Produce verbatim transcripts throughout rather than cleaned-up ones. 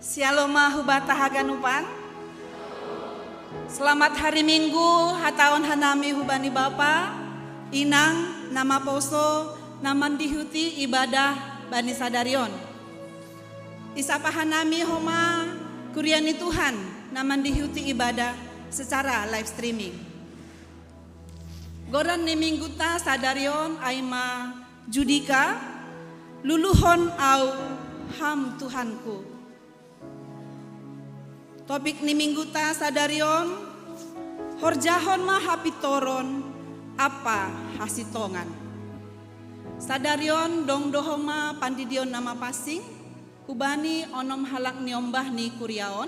Shalom ma huba ta haganupan. Selamat hari Minggu hataon hanami hubani Bapa, Inang, na maposo, na mandihuti ibadah bani sadarion. Isapa hanami homa kuria ni Tuhan na mandihuti ibadah secara live streaming. Goran ni minggu ta sadarion ai ma Judika, luluhon au ham Tuhanku. Topik ni minggu ta sadarion, horjahon ma hapintoron ampa hasitongan. Sadarion dong do homa pandidion na mapansing hubani onom halak ni ombah ni kuria on.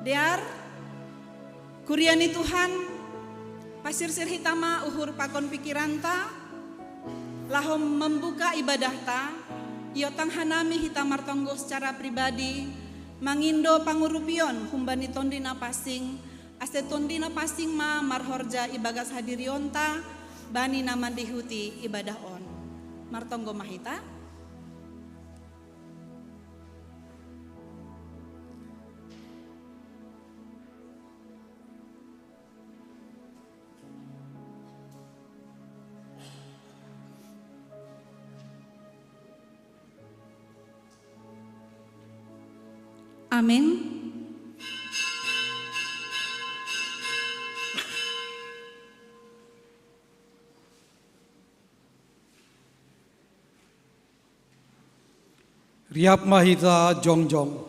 Dear, kuria ni Tuhan, pasirsir hita ma uhur pakon pikiranta, laho mambuka ibadahta, iotang hanami hita martonggo secara pribadi, mangindo pangurupion humbani Tondi na pansing, ase Tondi na pansing ma marhorja ibagas hadirionta bani na mandihuti ibadah on. Martonggo ma hita. Amin. Riap ma hita jongjong.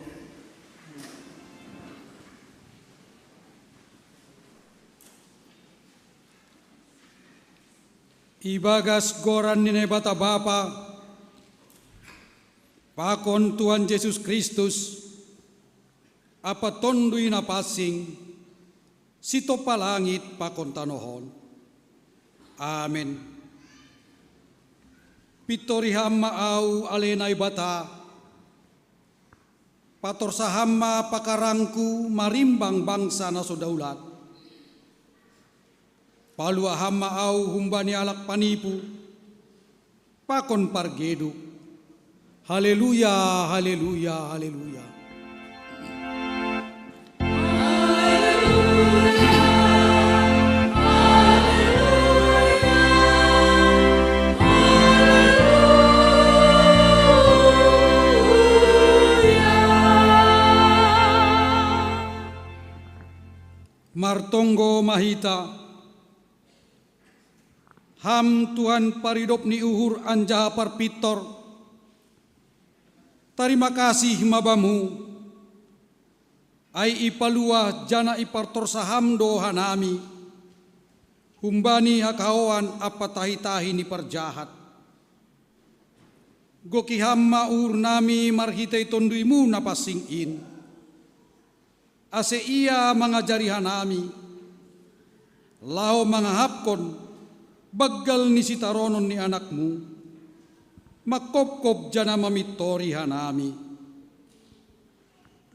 Ibagas goran ni Naibata Bapa, pakon Tuhan Jesus Kristus, ampa Tonduy Napansing, sitompa langit pakon tanoh on. Amen. Pintori Ham ma ahu ale Naibata, patorsa Ham ma pakarangku marimbang bangsa na so daulat. Palua Ham ma ahu humbani halak panipu, pakon pargeduk. Haleluya, haleluya, haleluya. Martonggo ma hita. Ham Tuhan paridop ni uhur anjaha parpintor, tarima kasih ma Bamu, ai ipalua janah ipartorsa Ham do hanami humbani hakahoan ampa tahi-tahi ni parjahat. Goki Ham ma uhurnami marhitei Tonduy-Mu na pansing in, ase Ia mangajari hanami, laho mangahapkon banggal ni sitaronon ni Anak-Mu, manghophop janah mamintori hanami.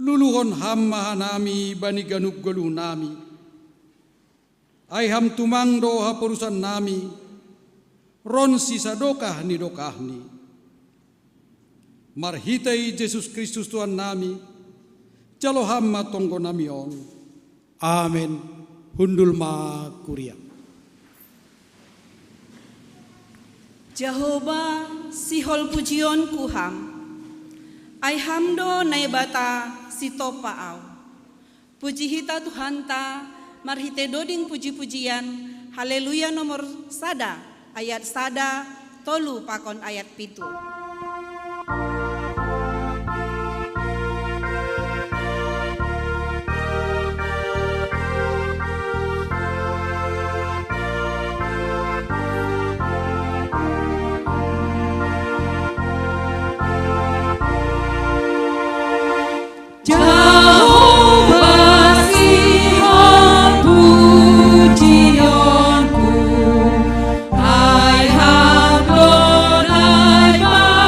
Luluhon Ham ma hanami bani ganup goluhnami. Ai Ham tumang do haporusannami, ronsi sadokah ni dokahni. Marhitei Jesus Kristus Tuhannami, jalo Ham ma tonggonami on. Amen. Hundul ma kuria. Jahowa, sihol pujionku Ham, ai Ham do Naibata sitompa au. Puji hita Tuhanta marhitei doding puji-pujian, Haleluya nomor sada, ayat sada, tolu pakon ayat pitu. Jahowa sihol pujionku, ai Ham do Naibata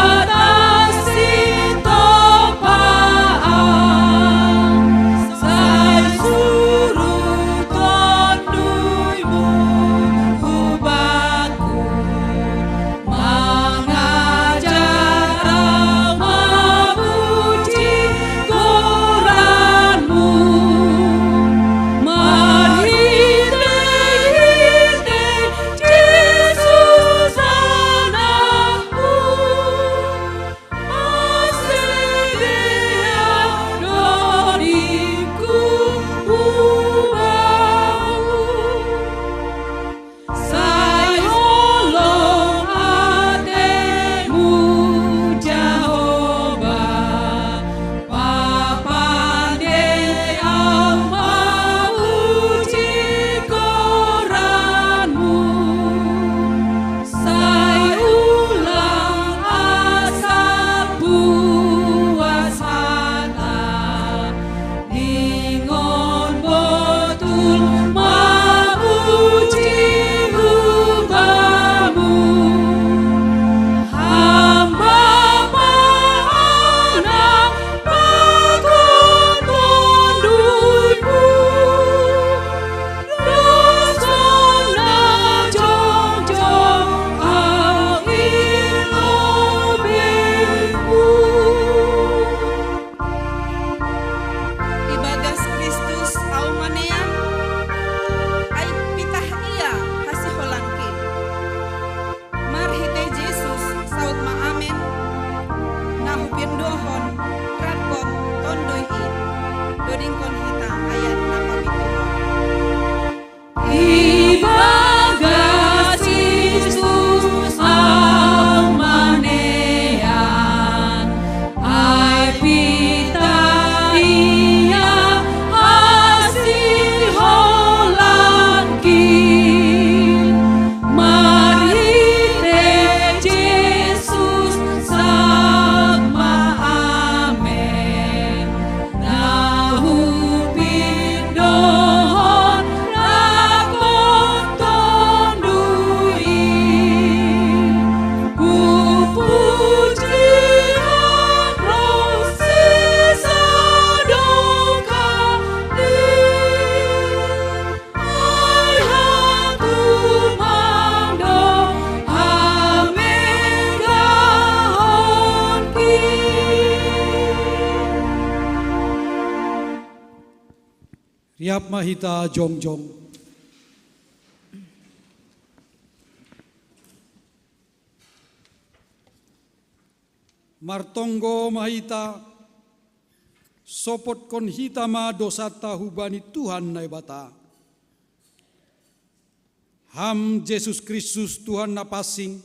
Dohon, rapkon, tondoi i, dodingkon hita ayat na papitu. Ibagas Kristus amanean, ai pita ia hasiholankin, marhite Jesus sakma. Amen. Na hupindohon rapkon tondoi i, pupujian ronsi sadokah ni. Ai hatumang do hamegahonki. Riap ma hita jongjong. Martonggo ma hita, sopotkon hita ma dosanta hubani Tuhan Naibata. Ham Jesus Kristus Tuhan na pansing,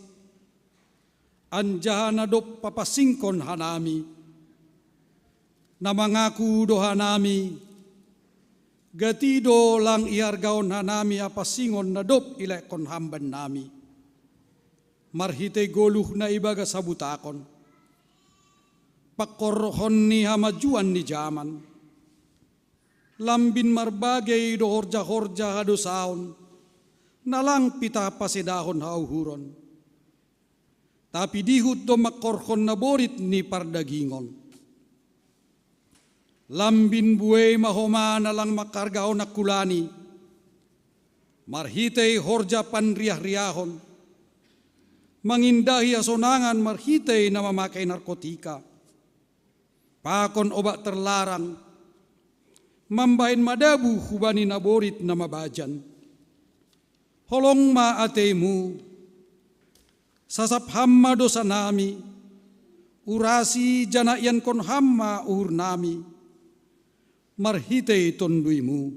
anjaha na dob papansingkon hanami, na mangaku do hanami, gati do lang ihargahon hanami hapansingon na dob ilekkon Ham bannami, marhitei goluh na ibagas habutakon, pangkorhon ni hamajuon ni jaman, lambin marbagei do horja-horja hadousaon, na lang pitah pasedahon hauhuron, tapi dihut do mangkorhon naborit ni pardagingon. Lambin buei ma homa na lang manghargahon angkulani, marhitei horja panriah-riahon, mangindahi hasonangan marhitei na mamakei narkotika, pakon obat terlarang, mambahen madabu hubani naborit na mabajan. Holong ma ateimu, sasap Ham ma dousanami, urasi janah iankon Ham ma uhurnami, marhitei TonduiMu,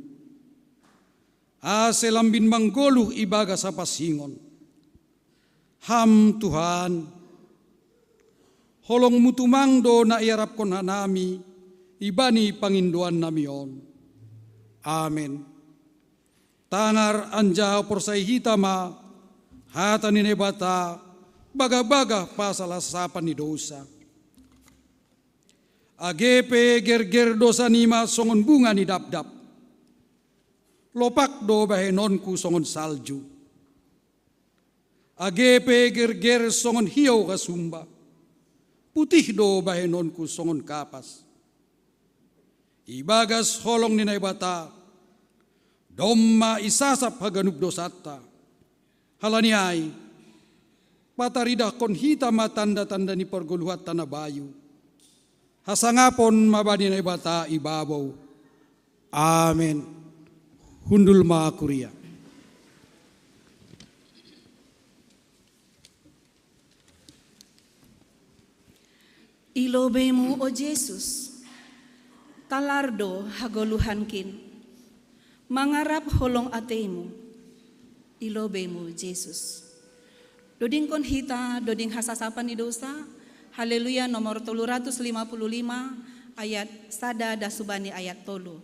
ase lambin manggoluh ibagas hapansingon. Ham Tuhan, holong-Mu tumang do na iarapkon hanami ibani pangindoannami on. Amen. Tangar anjaha porsai hita ma hata ni Naibata bagah-bagah pasal hasasapan ni dousa. Age pe gerger dousa nima songon bunga ni dapdap, lopak do bahenonku songon salju. Age pe gerger songon hiou hasumba, putih do bahenonku songon kapas. Ibagas holong ni Naibata, domma isasap haganup dousanta. Halani ai, pataridahkon hita ma tanda-tanda ni pargoluhanta na bayu. Hasangapon ma bani Naibata ibabou. Amen. Hundul ma kuria. I lobei-Mu, o Jesus, talar do hagoluhankin. Mangarap holong atei-Mu, i lobei-Mu, Jesus. Dodingkon hita doding hasasapan ni dousa, Haleluya nomor tolu ratus lima puluh lima, ayat sada das hubani ayat tolu.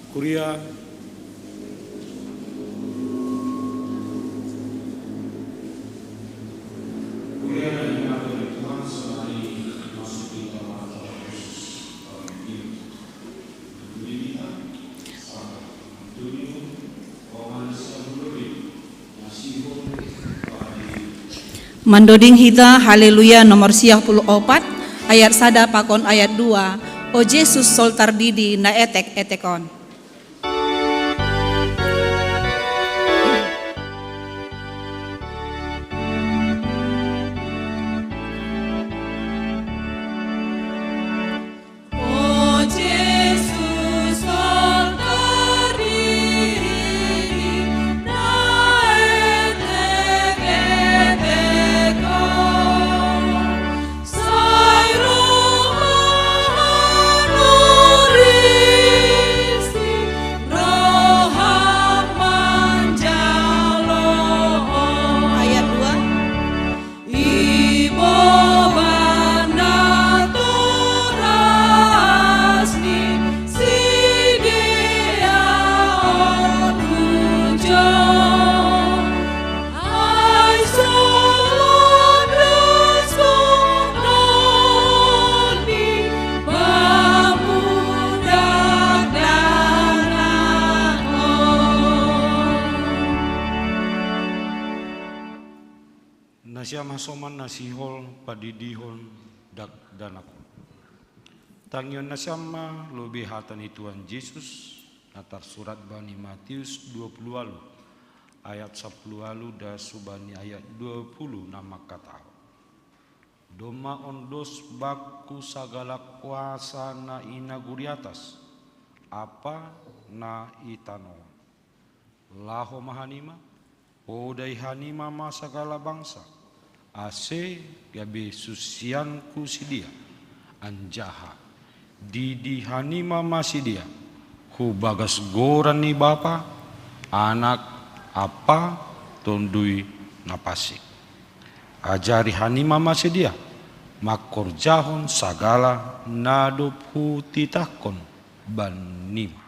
Kuria. Kuria dari Tuhan selain masuk di dalam khusus tahun ini. Mandoding hita Haleluya nomor siah puluh opat, ayat sada pakon ayat dua. O Jesus, sol tardidi na etek-etekon. Ayat dua. Nasiam hasoman na sihol padidihon dakdanak on. Tangion nasiam ma lobei hata ni Tuhan Jesus, na tarsurat bani Matius dua puluh walu, ayat sapuluh walu das hubani ayat dua puluh na mangkatahon: Domma ondos bakku sagala kuasa na i nagori atas ampa na i tanoh on. Laho ma hanima, podai hanima ma sagala bangsa, ase gabe susianku sidia, anjaha didi hanima ma sidia hu bagas goran ni Bapa, Anak, ampa Tonduy Na Pansing. Ajari hanima ma sidia mangkorjahon sagala na dob hutitahkon bannima.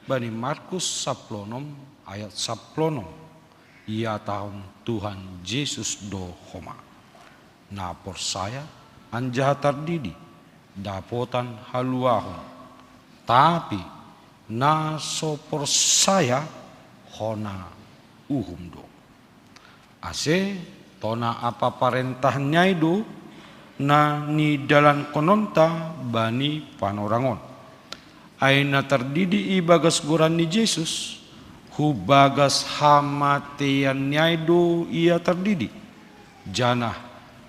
Bani Markus saplonom ayat saplonom, ihatahon Tuhan Jesus do homa: Na porsaya anjaha tardidi dapotan haluahon, tapi na so porsaya hona uhum do. Ase tona ampa parentah ni ai do na nidalankononta bani panorang on. Ai na tardidi ibagas goran ni Jesus, hu bagas hamateian ni ai do ia tardidi, janah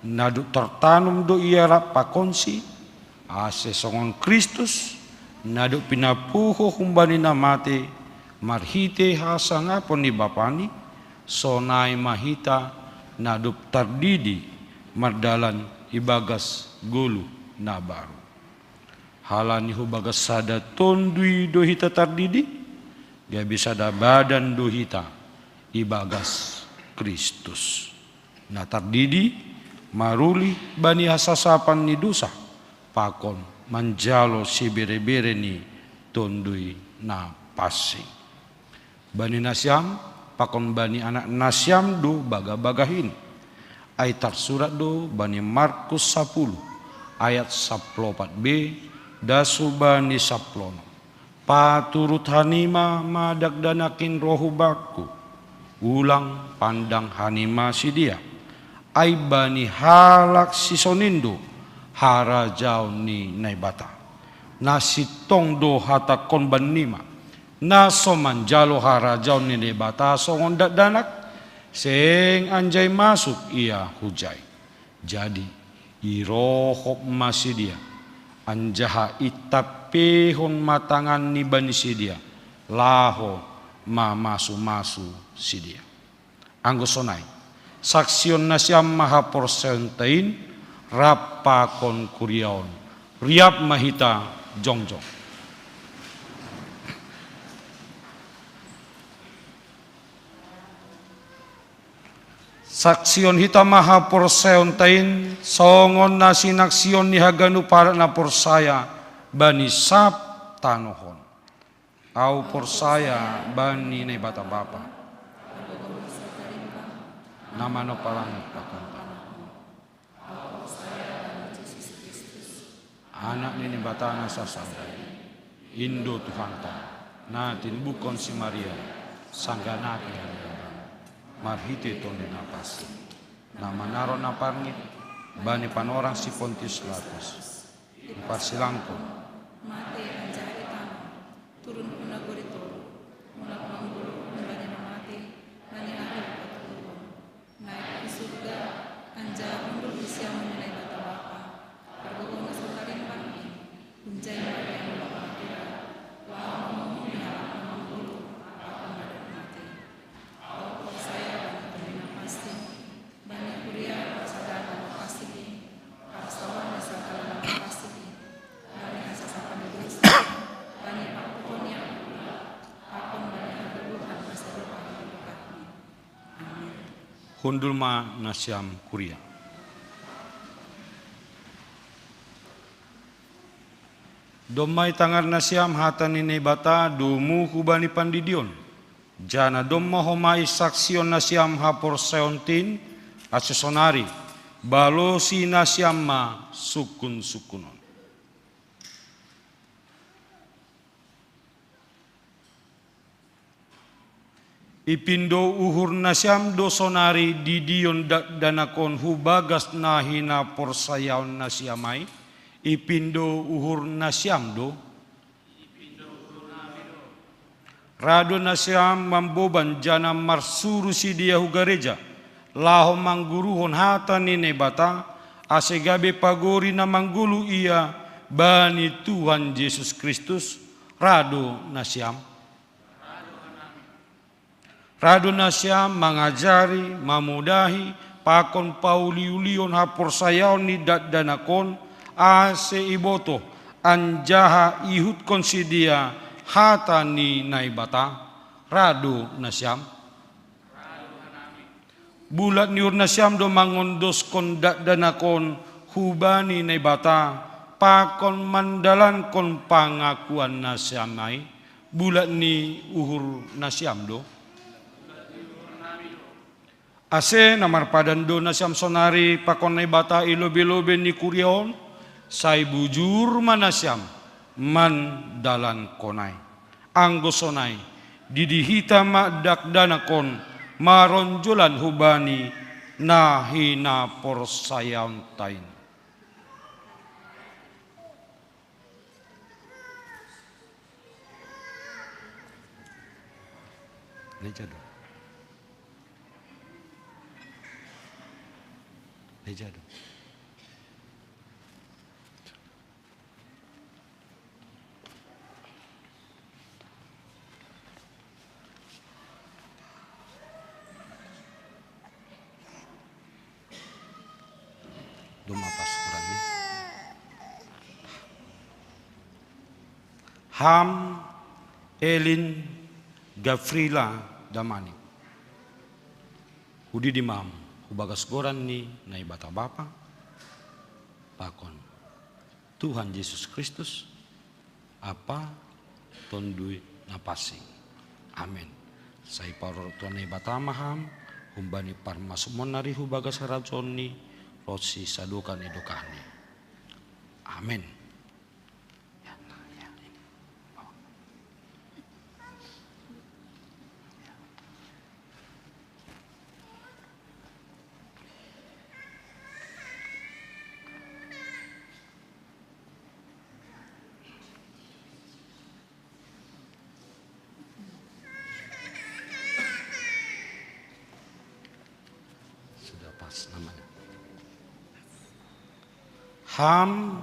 na dob tartanom do ia rap pakonsi, ase songon Kristus, na dob pinapuho humbani na matei marhitei hasangapon ni Bapani, sonai ma hita na dob tardidi mardalan ibagas goluh na baru. Halani hu bagas sada Tonduy do hita tardidi, gabe sada badan do hita ibagas Kristus. Na tardidi maruli bani hasasapan ni dousa, pakon manjalo siberebere ni Tonduy Na Pansing. Bani nasiam pakon bani anak nasiam do bagabagah in. Ai tarsurat do bani Markus sapuluh ayat saplopat be das hubani saplonom: Paturut hanima ma dakdanak in roh hu bakku, ulang pandang hanima sidia. Ai bani halak sisonin do harajaon ni Naibata. Na sintong do hatangkon bannima: Na so manjalo harajaon ni Naibata songon dakdanak, seng anjai masuk ia hujai. Jadi irohop ma sidia, anjaha intampehon ma tanganni bani sidia, laho mamasumasu sidia. Anggo sonai, saksihon nasiam ma haporsayaonta in rap pakon kuria on. Riap ma hita jongjong. Saksihon hita ma haporsayaonta in songon na sinaksihon ni haganup halak na porsaya bani sab tanoh on. Au porsaya bani Naibata Bapa, na manopa langit pakon tanoh. Anak ni Naibata na sasada, Indo Tuhanta, na tinumbuhkon si Maria, sanggah napi-napi, marhitei Tonduy Napansing, na manaron na parngit bani panorang si Pontius Pilatus, diparsilangkon, matei anjaha ditano, turun hu nagori toruh, mulak manggoluh humbani na matei bani ari patoluhon, naik hu surga, anjaha hundul di siamun ni Naibata Bapa, pargogoh na so tarimbang in, hunjai Maria mulak mambira, laho mamuji halak na manggoluh pakon na dob matei. Au porsaya bani Tonduy Napansing, bani kuria parsadaan na pansing i, parsaoran ni sagala na pansing i, bani hasasapan ni dosa, bani pangkohon ni ampura, pakon bani hagoluhan na sadokah ni dokahni. Amin. Hundul ma nasiam kuria. Domma itangar nasiam hata ni Naibata domu hubani pandidion, janah domma homa isaksion nasiam haporsayaonta in, ase sonari balosi nasiam ma sungkun-sungkunon. Ipindo uhur nasiam do sonari didion dakdanak on hu bagas na hinaporsayaon nasiam ai? Ipindo uhur nasiam do? Ra do nasiam mamboban janah marsuru sidea hu gareja, laho mangguruhon hata ni Naibata, ase gabe pagori na manggoluh ia bani Tuhan Jesus Kristus? Ra do nasiam? Ra do nasiam mangajari, mamudahi, pakon pauliulihon haporsayaon ni dakdanak on, ase ibotoh anjaha iihutkon sidea hata ni Naibata? Ra do nasiam? Bulat ni uhur nasiam do mangondoskon dakdanak on hubani Naibata, pakon mandalankon pangakuan nasiam ai? Bulat ni uhur nasiam do? Ase na marpadan do nasiam sonari pakon Naibata i lobei-lobei ni kuria on, sai bujur ma nasiam mandalankon ai. Anggo sonai, didi hita ma dakdanak on maronjolan hubani na hinaporsayaonta in. Leja do. Leja do. Domma pas kurang ni. Ham Elin Gafrila Damani. Hudidi ma ham hu bagas goran ni Naibata Bapa, pakon Tuhan Jesus Kristus, ampa Tonduy Napansing. Amen. Sai parorot Tuhan Naibata ma ham, humbani parmasumon nari hu bagas harajaonni, ronsi sadokah ni dokahni. Amen. Sudah pas namanya. Ham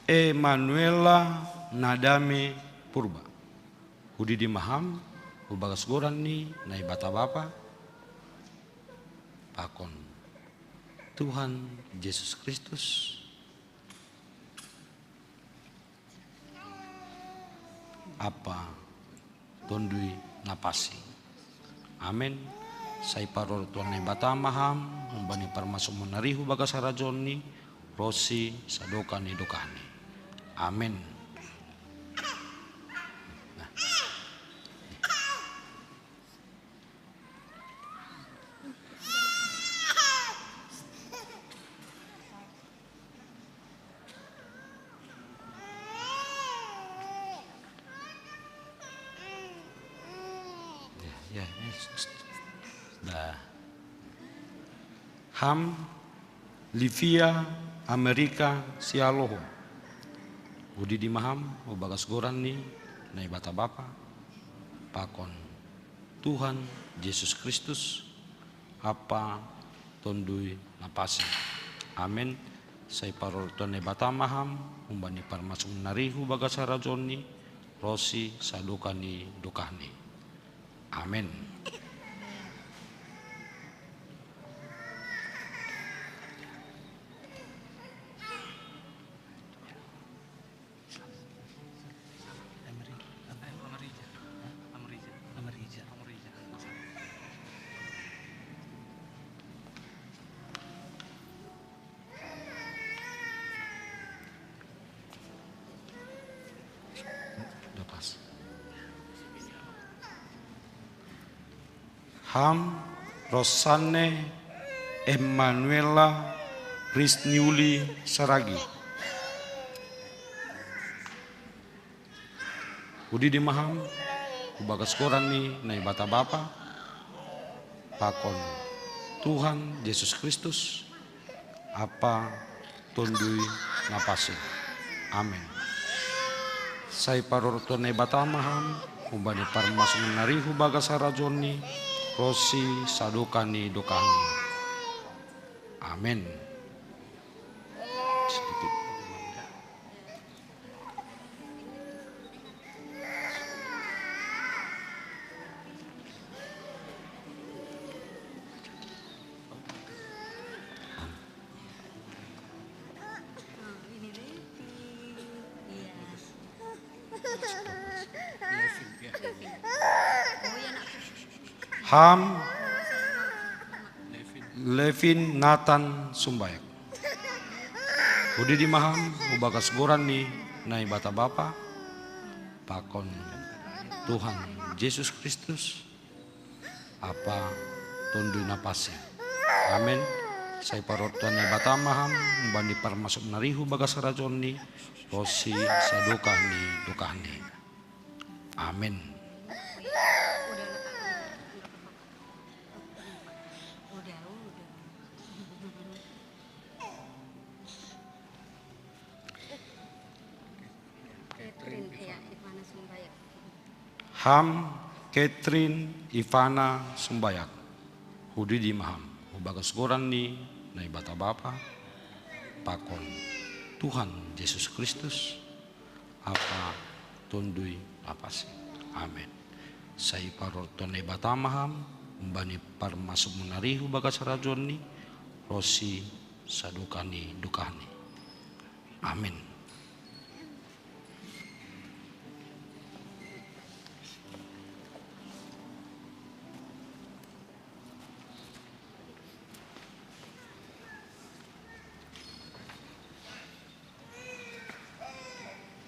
Emanuela Nadame Purba. Hudidi ma ham hu bagas goran ni Naibata Bapa, pakon Tuhan Jesus Kristus, ampa Tonduy Napansing. Amen. Sai parorot Tuhan Naibata ma ham, humbani parmasumon nari hu bagas harajaonni, ronsi sadokah ni dokahni. Amen. Nah. Dah. Ham Livia Amerika Sialoho. Hudi di maham, hubagas goran ni Naibata Bapa, pakon Tuhan Jesus Kristus, Apa tondui na pasing. Amen. Sai parorot Naibata maham, humbani parmasuk nari hubagas harajaonni, ronsi sadokah ni dokahni. Amen. Udah pas. Ham Rosanne Emanuela Prisniuli Saragi. Hudi di maham, hubagas goran ni Naibata Bapa, pakon Tuhan Jesus Kristus, Apa tondui na pasing. Amen. Sai parorot Naibata maham, humbani parmasuk nari hubagas harajaonni, ronsi sadokah ni dokahni. Amen. Sedikit. Ham Levin Nathan Sumbayak. Hudi di maham, hubagas goran ni Naibata Bapa, pakon Tuhan Jesus Kristus, Apa tondui na pasing. Amen. Sai parorot Naibata maham, humbani parmasuk nari hubagas harajaonni, ronsi sadokah ni dokahni. Amen. Ham Catherine Ivana Sumbayak. Hudi di maham, hubagas goran ni Naibata Bapa, pakon Tuhan Jesus Kristus, Apa tondui na pasing. Amen. Sai parorot Naibata maham, humbani parmasuk nari hubagas harajaonni, ronsi sadokah ni dokahni. Amen.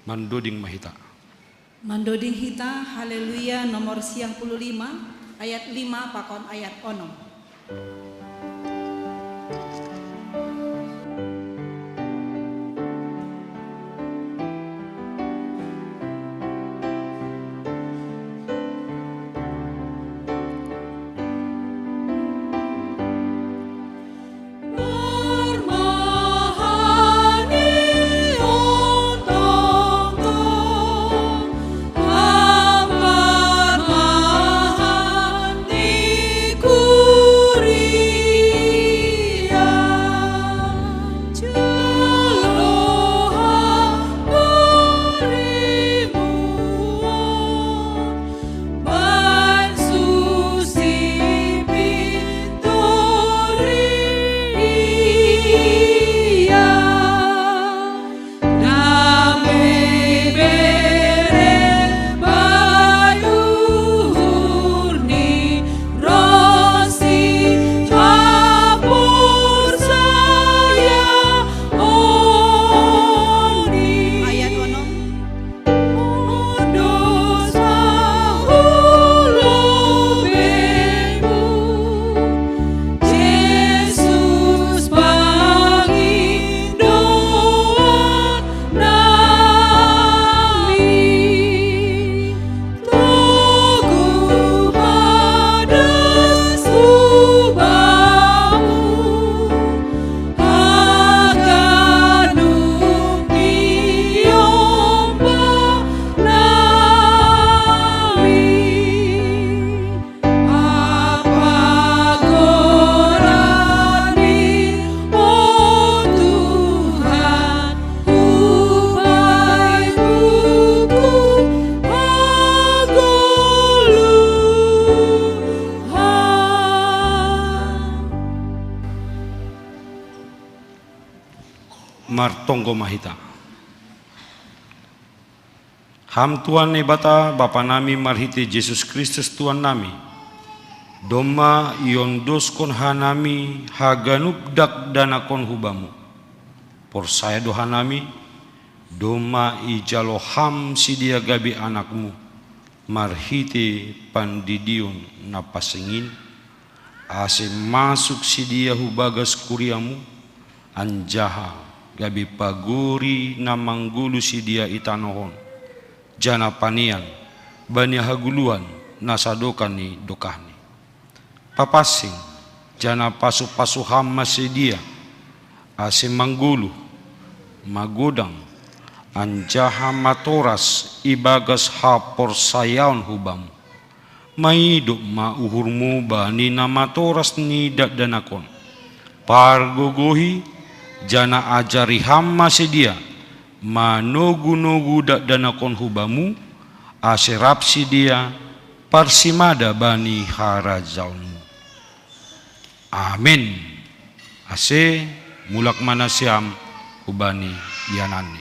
Mandoding ma hita. Mandoding hita, Haleluya nomor siang puluh lima, ayat lima pakon ayat onom. Martonggo ma hita. Ham Tuhan Naibata, Bapa nami marhite Jesus Kristus Tuhan nami, domma iondoskon hanami haganup dakdanakon hu Bamu. Porsaya do hanami, domma ijalo Ham sidea gabe anakMu, marhite pandidion na pansing in, ase masuk sidea hu bagas kuriaMu, anjaha gabe pagori na manggoluh sidea i tanoh on, janah panean bani hagoluhan na sadokah ni dokahni. Papansing, janah pasu-pasu Ham ma sidea, ase manggoluh, magodang, anjaha matoras ibagas haporsayaon hu Bamu. Maidop ma uhurMu bani na matoras ni dakdanak on. Pargogohi, janah ajari Ham ma sidea manogu-nogu dakdanak on hu Bamu, ase rap sidea parsimada bani harajaonMu. Amen. Ase mulak ma nasiam hubani iananni.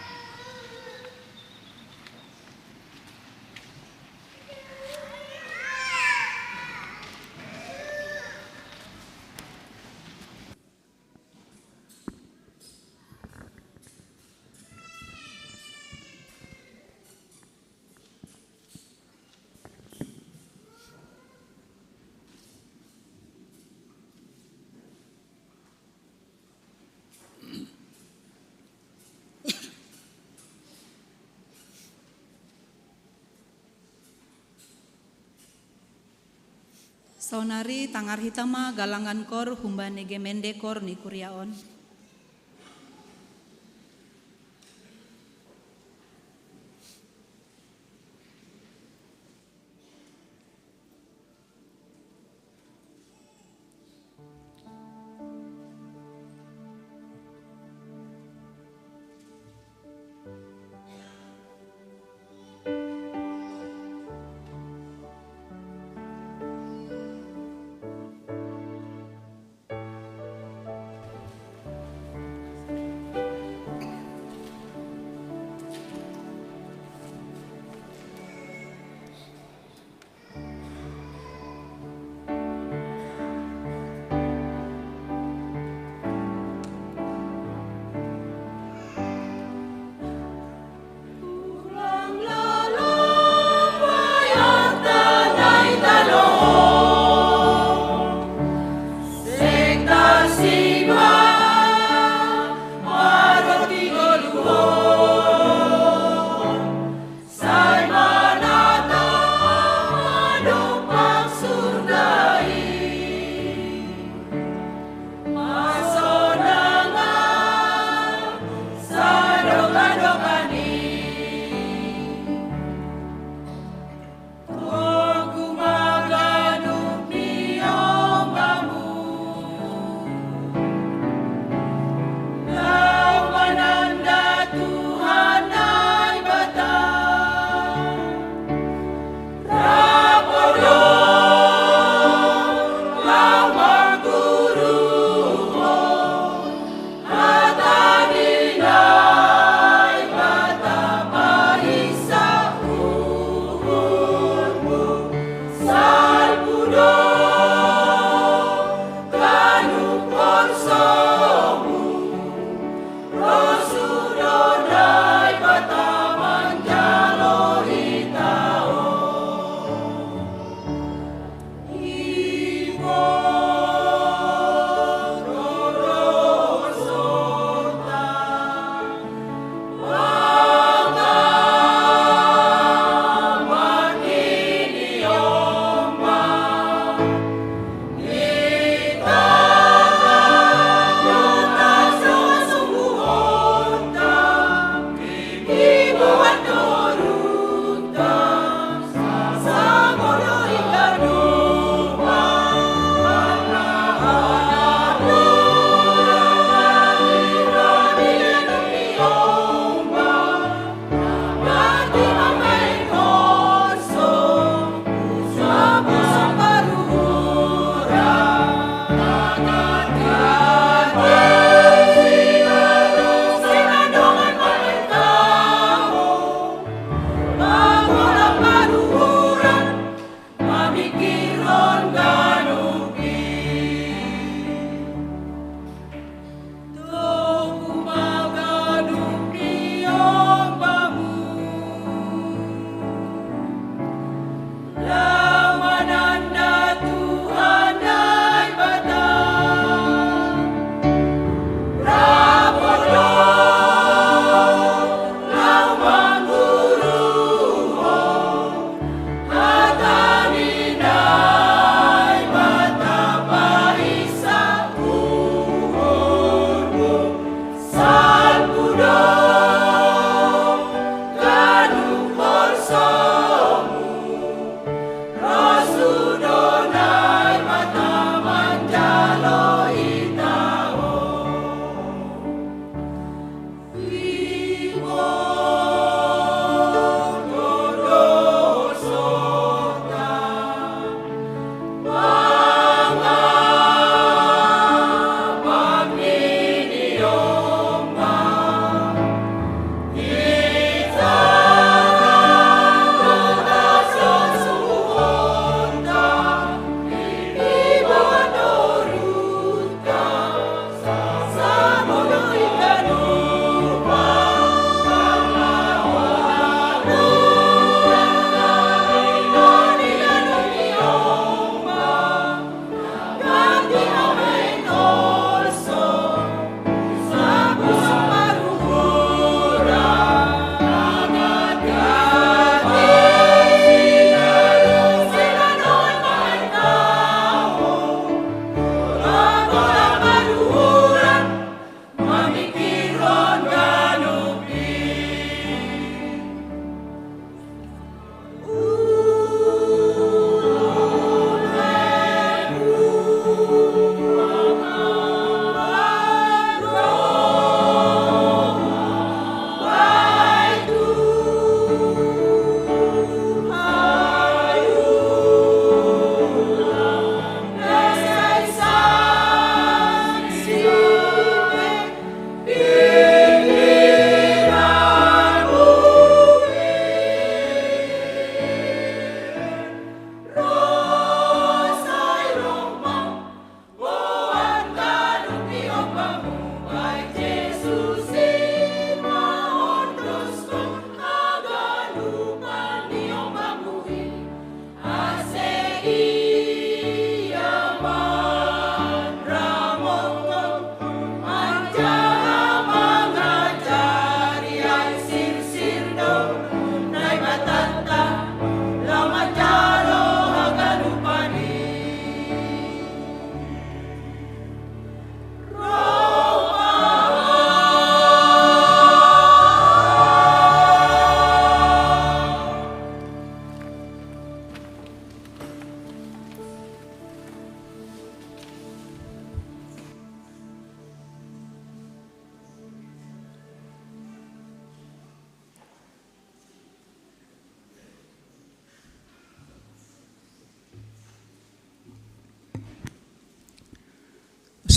Saonari tangar hita ma galangan kor humbani gemende kor ni kuria on.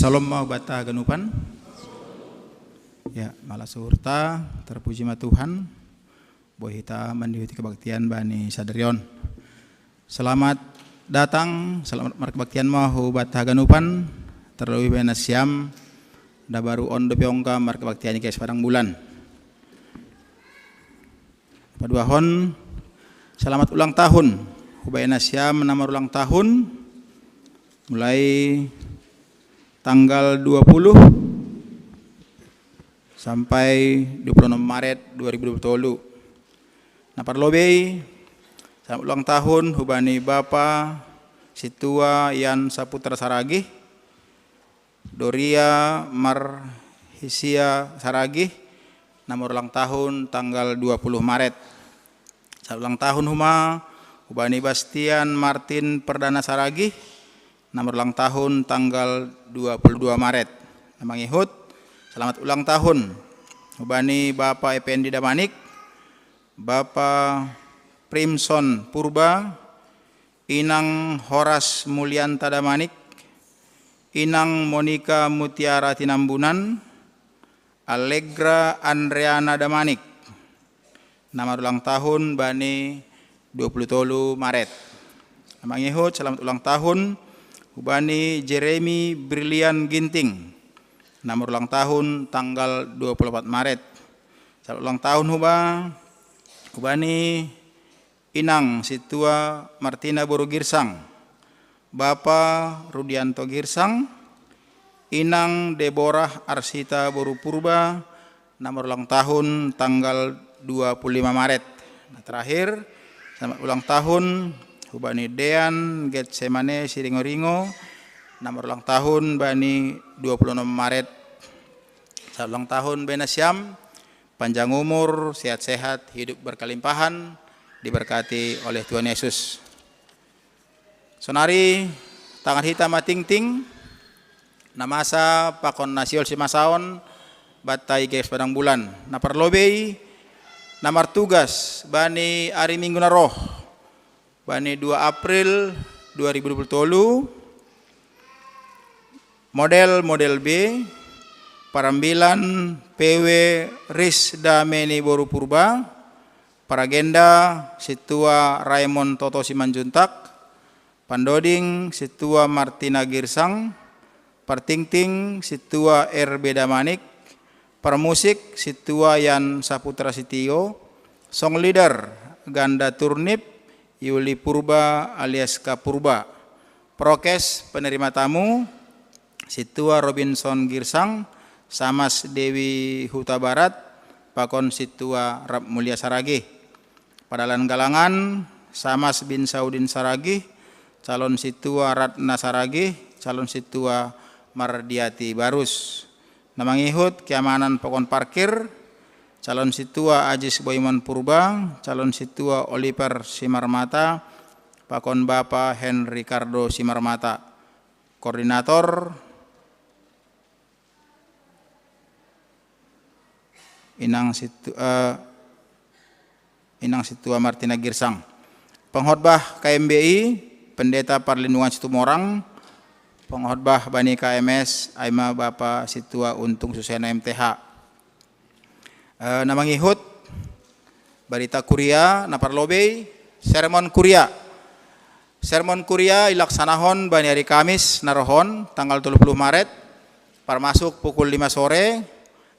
Salam ma bata ganupan. Ya, malas hurta, terpuji ma Tuhan. Bohi hita mandihuti kebaktian bani sadarion. Selamat datang, selamat markebaktian ma hu bata ganupan, terlebih bani nasiam, da baru on dope ongga markebaktian i G K S Padang Bulan. Paduahon, selamat ulang tahun hu bani nasiam na marulang tahun, mulai tanggal dua puluh sampai dua puluh enam Maret dua ribu dua puluh tolu. Na parlobei, selamat ulang tahun hu bani Bapa Situa Yan Saputra Saragih, Doria Marhisia Saragih, na marulang tahun tanggal dua puluh Maret. Selamat ulang tahun huma hu bani Bastian Martin Perdana Saragih, na marulang tahun tanggal dua puluh dua Maret. Na mangihut, selamat ulang tahun hu bani Bapa Ependi Damanik, Bapa Primson Purba, Inang Horas Mulianta Damanik, Inang Monika Mutiara Tinambunan, Allegra Andreana Damanik, na marulang tahun bani dua puluh tolu Maret. Na mangihut, selamat ulang tahun hu bani Jeremy Brilian Ginting, na marulang tahun tanggal dua puluh empat Maret. Selamat ulang tahun huba, hu bani Inang Situa Martina boru Girsang, Bapa Rudianto Girsang, Inang Deborah Arsita boru Purba, na marulang tahun tanggal dua puluh lima Maret. Na terakhir, selamat ulang tahun hu bani Dean Getsemane Siringo-ringo, na marulang tahun bani dua puluh enam Maret. Selamat ulang tahun bani nasiam, panjang umur, sehat-sehat, hidup berkelimpahan, diberkati oleh Tuhan Yesus. Sonari tangan hita matingting, na masa pakon na sihol simasaon bata i G K S Padang Bulan. Na parlobei, na martugas bani ari Minggu na roh, bani dua April dua ribu dua puluh tolu, model, model B, parambilan P W Risda Meni boru Purba, paragenda Situa Raymond Toto Simanjuntak, pandoding Situa Martina Girsang, partingting Situa R B Damanik, parmusik Situa Yan Saputra Sitio, song leader Ganda Turnip, Yuli Purba alias Kapurba. Prokes penerima tamu, Situa Robinson Girsang, Samas Dewi Huta Barat, pakon Situa Rap Mulia Saragih. Padalan galangan, Samas bin Saudin Saragih, calon Situa Ratna Saragih, calon Situa Mardiati Barus. Na mangihut keamanan pakon parkir, calon Situa Ajis Boimon Purba, calon Situa Oliver Simarmata, pakon Bapa Henry Ricardo Simarmata. Koordinator, Inang Situ-, eh, Inang Situa Martina Girsang. Pengkhotbah K M B I, Pendeta Parlindungan Situmorang. Pengkhotbah bani K M S, ai ma Bapa Situa Untung Susena M T H. Eh, na mangihut, barita kuria, na parlobei, sermon kuria. Sermon kuria ilaksanahon bani ari Kamis na roh on, tanggal tolu puluh Maret, parmasuk pukul lima sore,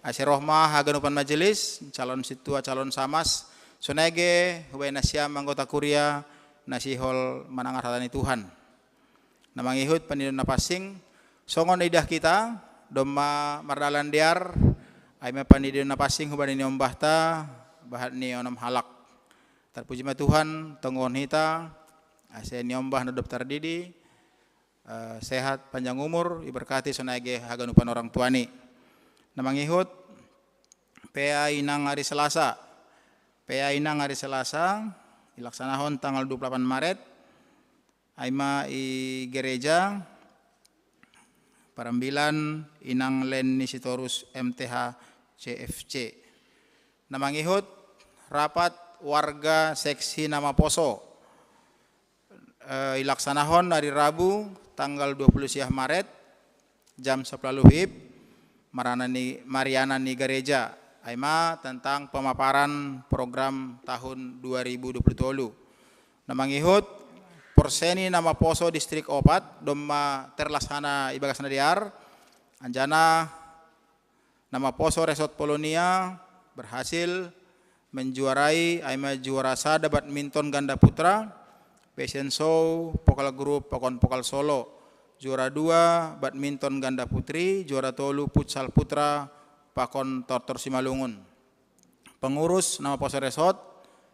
ase roh ma haganupan majelis, calon Situa, calon Samas, sonai ge hu bani nasiam anggota kuria, na sihol manangar hata ni Tuhan. Na mangihut pandidion na pansing, songon idah hita, domma mardalan dear, ai ma pandidion na pansing hu bani niombahta, bahat ni onom halak. Tarpuji ma Tuhan, tonggohon hita, ase niombah na dob tardidi, eh, sehat panjang umur, iberkati sonai ge haganupan orang tua ni. Na mangihut, P A inang ari Selasa. P A inang ari Selasa, ilaksanahon tanggal dua puluh delapan Maret, ai ma i gereja, parambilan Inang Lenny Sitorus M T H C F C. Na mangihut, rapat warga seksi na maposo, eh, ilaksanahon ari Rabu tanggal dua puluh siah Maret, jam sepuluh WIB, Mariana ni, Mariana ni Gereja, ai ma tentang pemaparan program tahun dua ribu dua puluh tolu. Na mangihut, porseni na maposo Distrik Opat, domma terlaksana ibagas na dear, anjana na maposo Resort Polonia berhasil menjuarai, ai ma juara sada badminton ganda putra, fashion show, vokal group, pakon vokal solo. Juara dua badminton ganda putri, juara tolu futsal putra, pakon Tortor Simalungun. Pengurus na maposo Resort,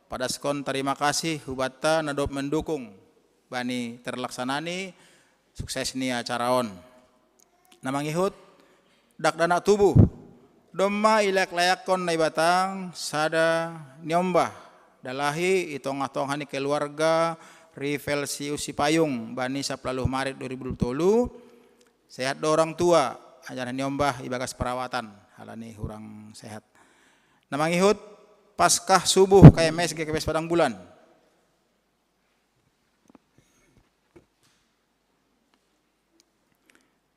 padaskon tarima kasih hubanta na dob mendukung bani terlaksanani sukses ni acara on. Na mangihut, dakdanak tubuh, domma ilayak-layakkon Naibata sada niombah dalahi i tongah-tongah ni keluarga Rivelsius Sipayung bani sapuluh Maret dua ribu dua puluh tolu. Sehat do orang tua, anjana niombah ibagas perawatan halani hurang sehat. Na mangihut, Paskah subuh K M S G K P S Padang Bulan.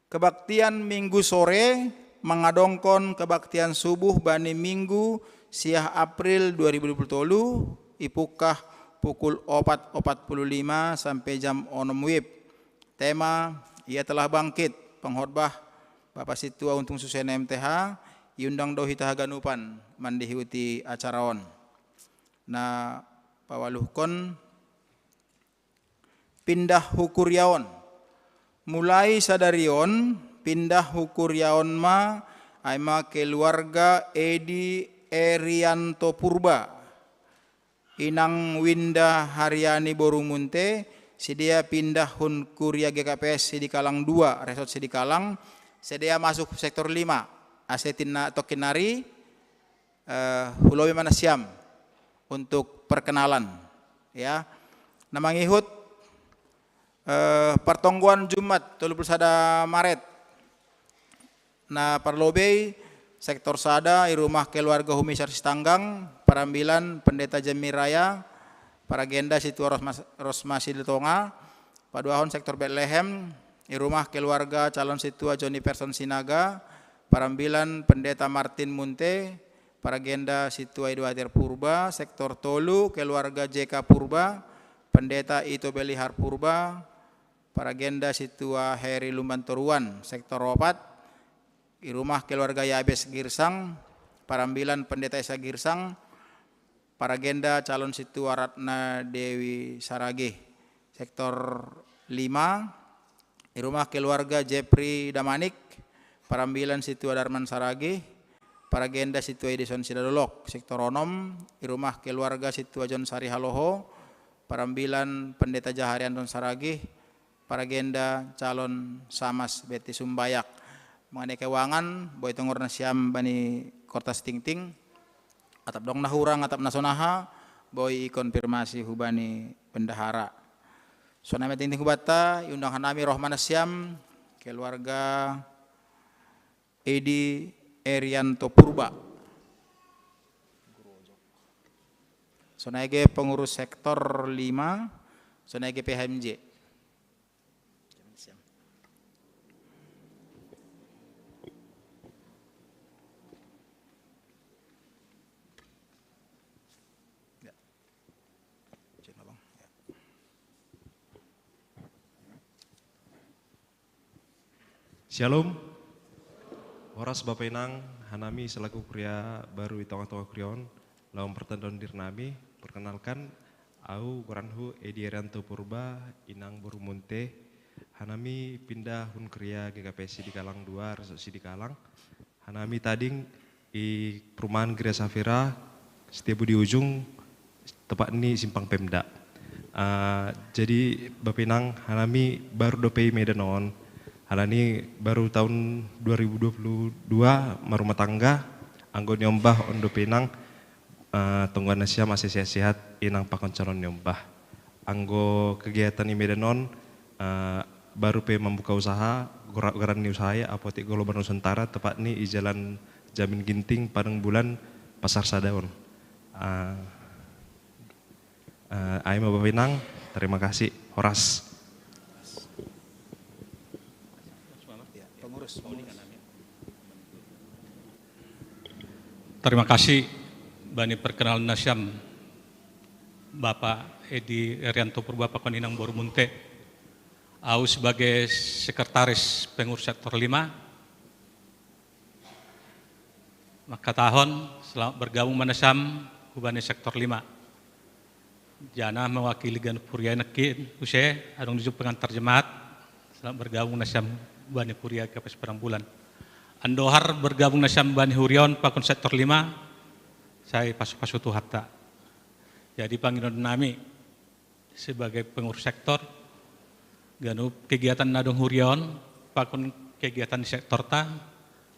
Kebaktian Minggu sore mangadongkon kebaktian subuh bani Minggu siah April dua ribu dua puluh tolu, ipungkah pukul opat opat puluh lima sampai jam onom WIB. Tema, Ia Telah Bangkit, pengkhotbah Bapak Sintua Untung Susena M T H, iundang do hita haganupan mandihuti acara on. Na pawaluhkon, pindah hu kuria on. Mulai sadari on, pindah hu kuria on ma, ai ma keluarga Edi Erianto Purba, inang Winda Haryani boru Munte, sidea pindah hun kuria G K P S Sidikalang dua, Resort Sidikalang, sidea masuk sektor lima, ase tinna tokkinnari, eh, hulobi ma nasiam untuk perkenalan, ya. Na mangihut, eh, partonggoan Jumat tolu puluh sada Maret. Na parlobei sektor sada i rumah keluarga Humisar Sitanggang, parambilan Pendeta Jemi Raya, paragenda Sintua Rosma, Rosma Sitonga, paduahon sektor Betlehem, i rumah keluarga calon Sintua Joni Person Sinaga, parambilan Pendeta Martin Munte, paragenda Sintua Eduater Purba, sektor tolu keluarga J K Purba, Pendeta Ito Belihar Purba, paragenda Sintua Heri Lumban Toruan, sektor opat, i rumah keluarga Yabes Girsang, parambilan Pendeta Esa Girsang, paragenda calon Sintua Ratna Dewi Saragih, sektor lima, i rumah keluarga Jepri Damanik, parambilan Sintua Darman Saragih, paragenda Sintua Edison Sidadolok, sektor onom, i rumah keluarga Sintua John Sari Haloho, parambilan Pendeta Jahari Anton Saragih, paragenda calon Samas Beti Sumbayak. Mengenai keuangan, boi tongor nasiam bani kortas tingting, atap dong na hurang, atap na sonaha, boi ikonfirmasi hubani bendahara. Sonai ma tingting hubanta, iundang hanami roh ma nasiam, keluarga Edi Erianto Purba. Sonai ge pengurus sektor lima, sonai ge P H M J. Shalom. Horas Bapa Inang, hanami selaku kuria baru i tongah-tongah kuria on, lao martandaon diri nami, perkenalkan, au goranhu Edi Erianto Purba, inang boru Munte, hanami pindah hun kuria G K P S Sidikalang dua, Resort Sidikalang, hanami tading i perumahan Gereja Safira, Setiabudi Ujung, tepatni Simpang Pemda. Ah, jadi Bapa Inang, hanami baru dope i Medan on, halani baru tahun dua ribu dua puluh dua marumah tangga, anggo niombah on dope Inang, ah, tonggoan nasiam ase sehat-sehat inang pakon calon niombah. Anggo kegiatan i Medan on, eh, baru pe mambuka usaha, gora-, goran ni usaha i Apotek Global Nusantara, tepatni i Jalan Jamin Ginting, Padang Bulan, Pasar Sadaon. Eh, eh, ai ma Bapa Inang, terima kasih. Horas. Terima kasih bani perkenalan nasiam Bapak Edi Erianto Purba, Pakon Inang Boru Munte. Au sebagai sekretaris pengurus sektor lima, maka tahun selamat bergabung ma nasiam hubani sektor lima. Jana mewakili ganup huria nangkin use adong di pengantar jemaat. Selamat bergabung nasiam bani huria G K P S Padang Bulan. Andohar bergabung nasiam bani huria on pakon sektor lima, sai pasu-pasu Tuhanta. Jadi pangidoan nami sebagai pengurus sektor, ganup kegiatan na adong huria on pakon kegiatan di sektorta,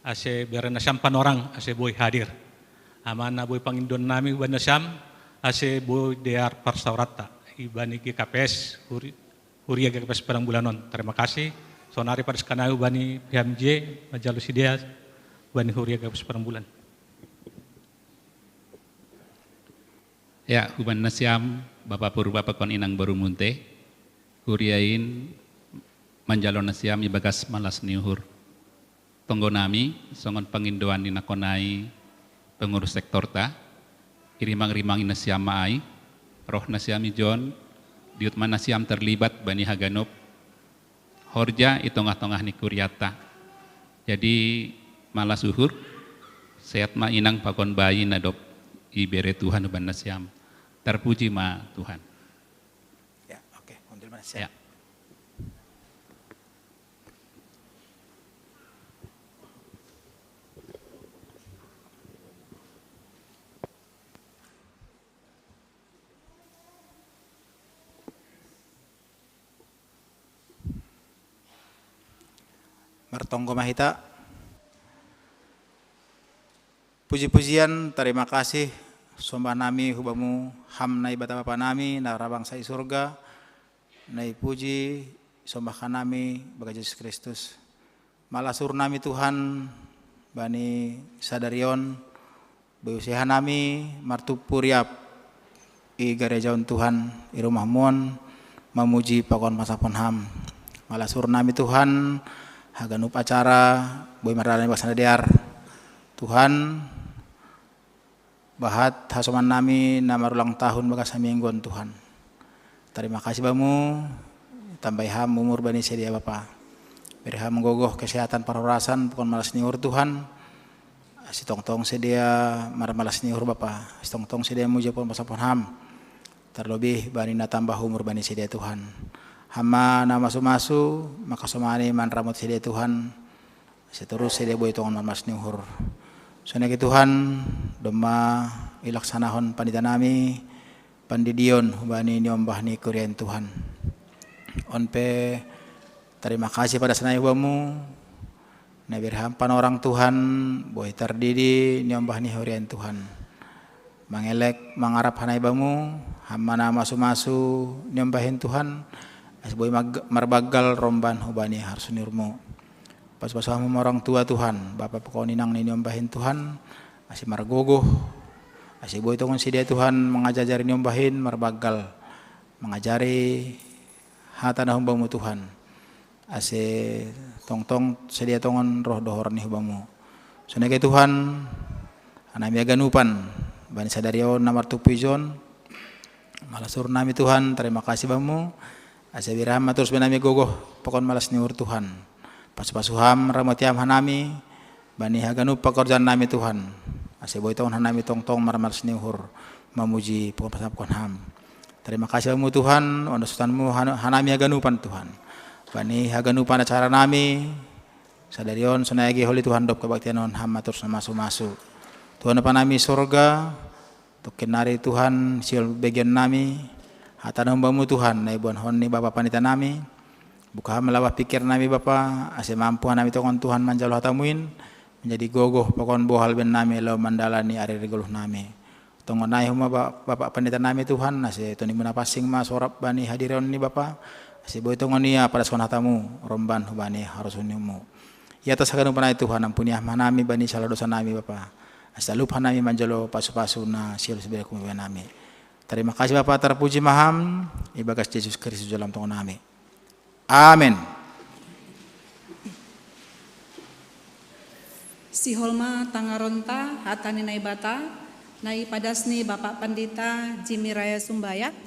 ase bere nasiam panorang ase boi hadir. Ama na boi pangidoan nami hubani nasiam ase boi dear parsaoranta ibani G K P S huri-, huria G K P S Padang Bulan on. Terima kasih. Sonari padaskan nami hubani P M J, manjalo sidea hubani huria G K P S Padang Bulan. Ya, hubani nasiam Bapak Purba pakon Inang Boru Munte, huria in manjalo nasiam ibagas malas ni uhur. Tonggo nami songon pangidoan ni nangkon i pengurus sektorta, irimang-rimangi nasiam ma ai, roh nasiam ijon, diut ma nasiam terlibat bani haganup horja i tongah-tongah ni hurianta. Jadi malas uhur, sehat ma inang pakon bayi na dob ibere Tuhan hubani nasiam. Terpuji ma Tuhan. Ya, oke, kundil ma nasiam. Ya. Martonggo ma hita. Puji-pujian, tarima kasih, sombah nami hubamu, Ham Naibata Bapa nami na ra bangsa i surga, na ipuji sombah hanami bagas Jesus Kristus. Malas uhur nami Tuhan, bani sadari on, boi use hanami martumpu riap i gareja on Tuhan, i rumahmu on, mamuji pakon pasampahon Ham. Malas uhur nami Tuhan, haganup acara boi mardalan i bagas na dear. Tuhan, bahat hasoman nami na marulang tahun bagas haminggu on Tuhan. Tarima kasih bamu, tambai Ham umur bani sidea Bapa. Bere Ham gogoh, kesehatan, parhorasan pakon malas ni uhur Tuhan. Ase tongtong sidea marmalas ni uhur Bapa, ase tongtong sidea muji pakon pasampahon Ham. Tarlobih bani na tambah umur bani sidea Tuhan. Ham ma na masu-masu mangkasomani manramoti sidea Tuhan, ase torus sidea boi tongon marmalas ni uhur. Songon i Tuhan, domma ilaksanahon pandita nami pandidion hubani niombah ni kuria in Tuhan. On pe tarima kasih padas nami hubamu, na bere Ham panorang Tuhan, boi tardidi niombah ni huria in Tuhan. Mangelek mangarap hanami bamu, Ham ma na masu-masu niombah in Tuhan, ase boi mag-, marbanggal romban hubani harosuan ni uhurmu. Pasu-pasu Ham ma orang tua Tuhan, bapa pakon inang ni niombah in Tuhan, ase margogoh, ase boi tongon sidea Tuhan mangajari niombah in marbanggal, mangajari hata na humbamu Tuhan. Ase tongtong sidea tongon roh dohoran ni humbamu. Songon i Tuhan, hanami haganupan, bani sadari on na martumpu ijon, malas uhur nami Tuhan, tarima kasih bamu, ase bere Ham ma torus bani nami gogoh pakon malas ni uhur Tuhan. Pasu-pasu Ham, ramoti Ham hanami, bani haganup pangkorjaan nami Tuhan, ase boi tongon hanami tongtong marmalas ni uhur, mamuji pakon pasampahon Ham. Tarima kasih bamu Tuhan, on do usutanmu hanu-, hanami haganupan Tuhan. Bani haganupan acara nami sadari on, sonai age holi Tuhan dob kebaktian on, Ham ma torus na masu-masu. Tuhan Bapa nami sorga, tongkin nari Tuhan, sihol begeon nami hata na humbamu Tuhan, na iboanhon ni Bapa pandita nami. Buka Ham labah pingkir nami Bapa, ase mampu hanami tongon Tuhan manjalo hatamu in, manjadi gogoh pakon bohal bahen nami laho mandalani ari-ari goluh nami. Tongon nai Ho ma Ba-, Bapa pandita nami Tuhan, ase Tondimu Napansing ma sorap bani hadirion ni Bapa, ase boi tongon ia padaskon hatamu romban hubani harosuanmu. Di atas haganupan nai Tuhan, ampuni Ham hanami bani sala dosa nami Bapa, ase talup hanami manjalo pasu-pasu na sihol siberengku bahen nami. Tarima kasih Bapa, tarpuji ma Ham, ibagas Jesus Kristus Jolom tongon nami. Amen. Siholma tangaronta hata ni Naibata, nai padas ni Bapak Pandita Jimmy Raya Sumbayat,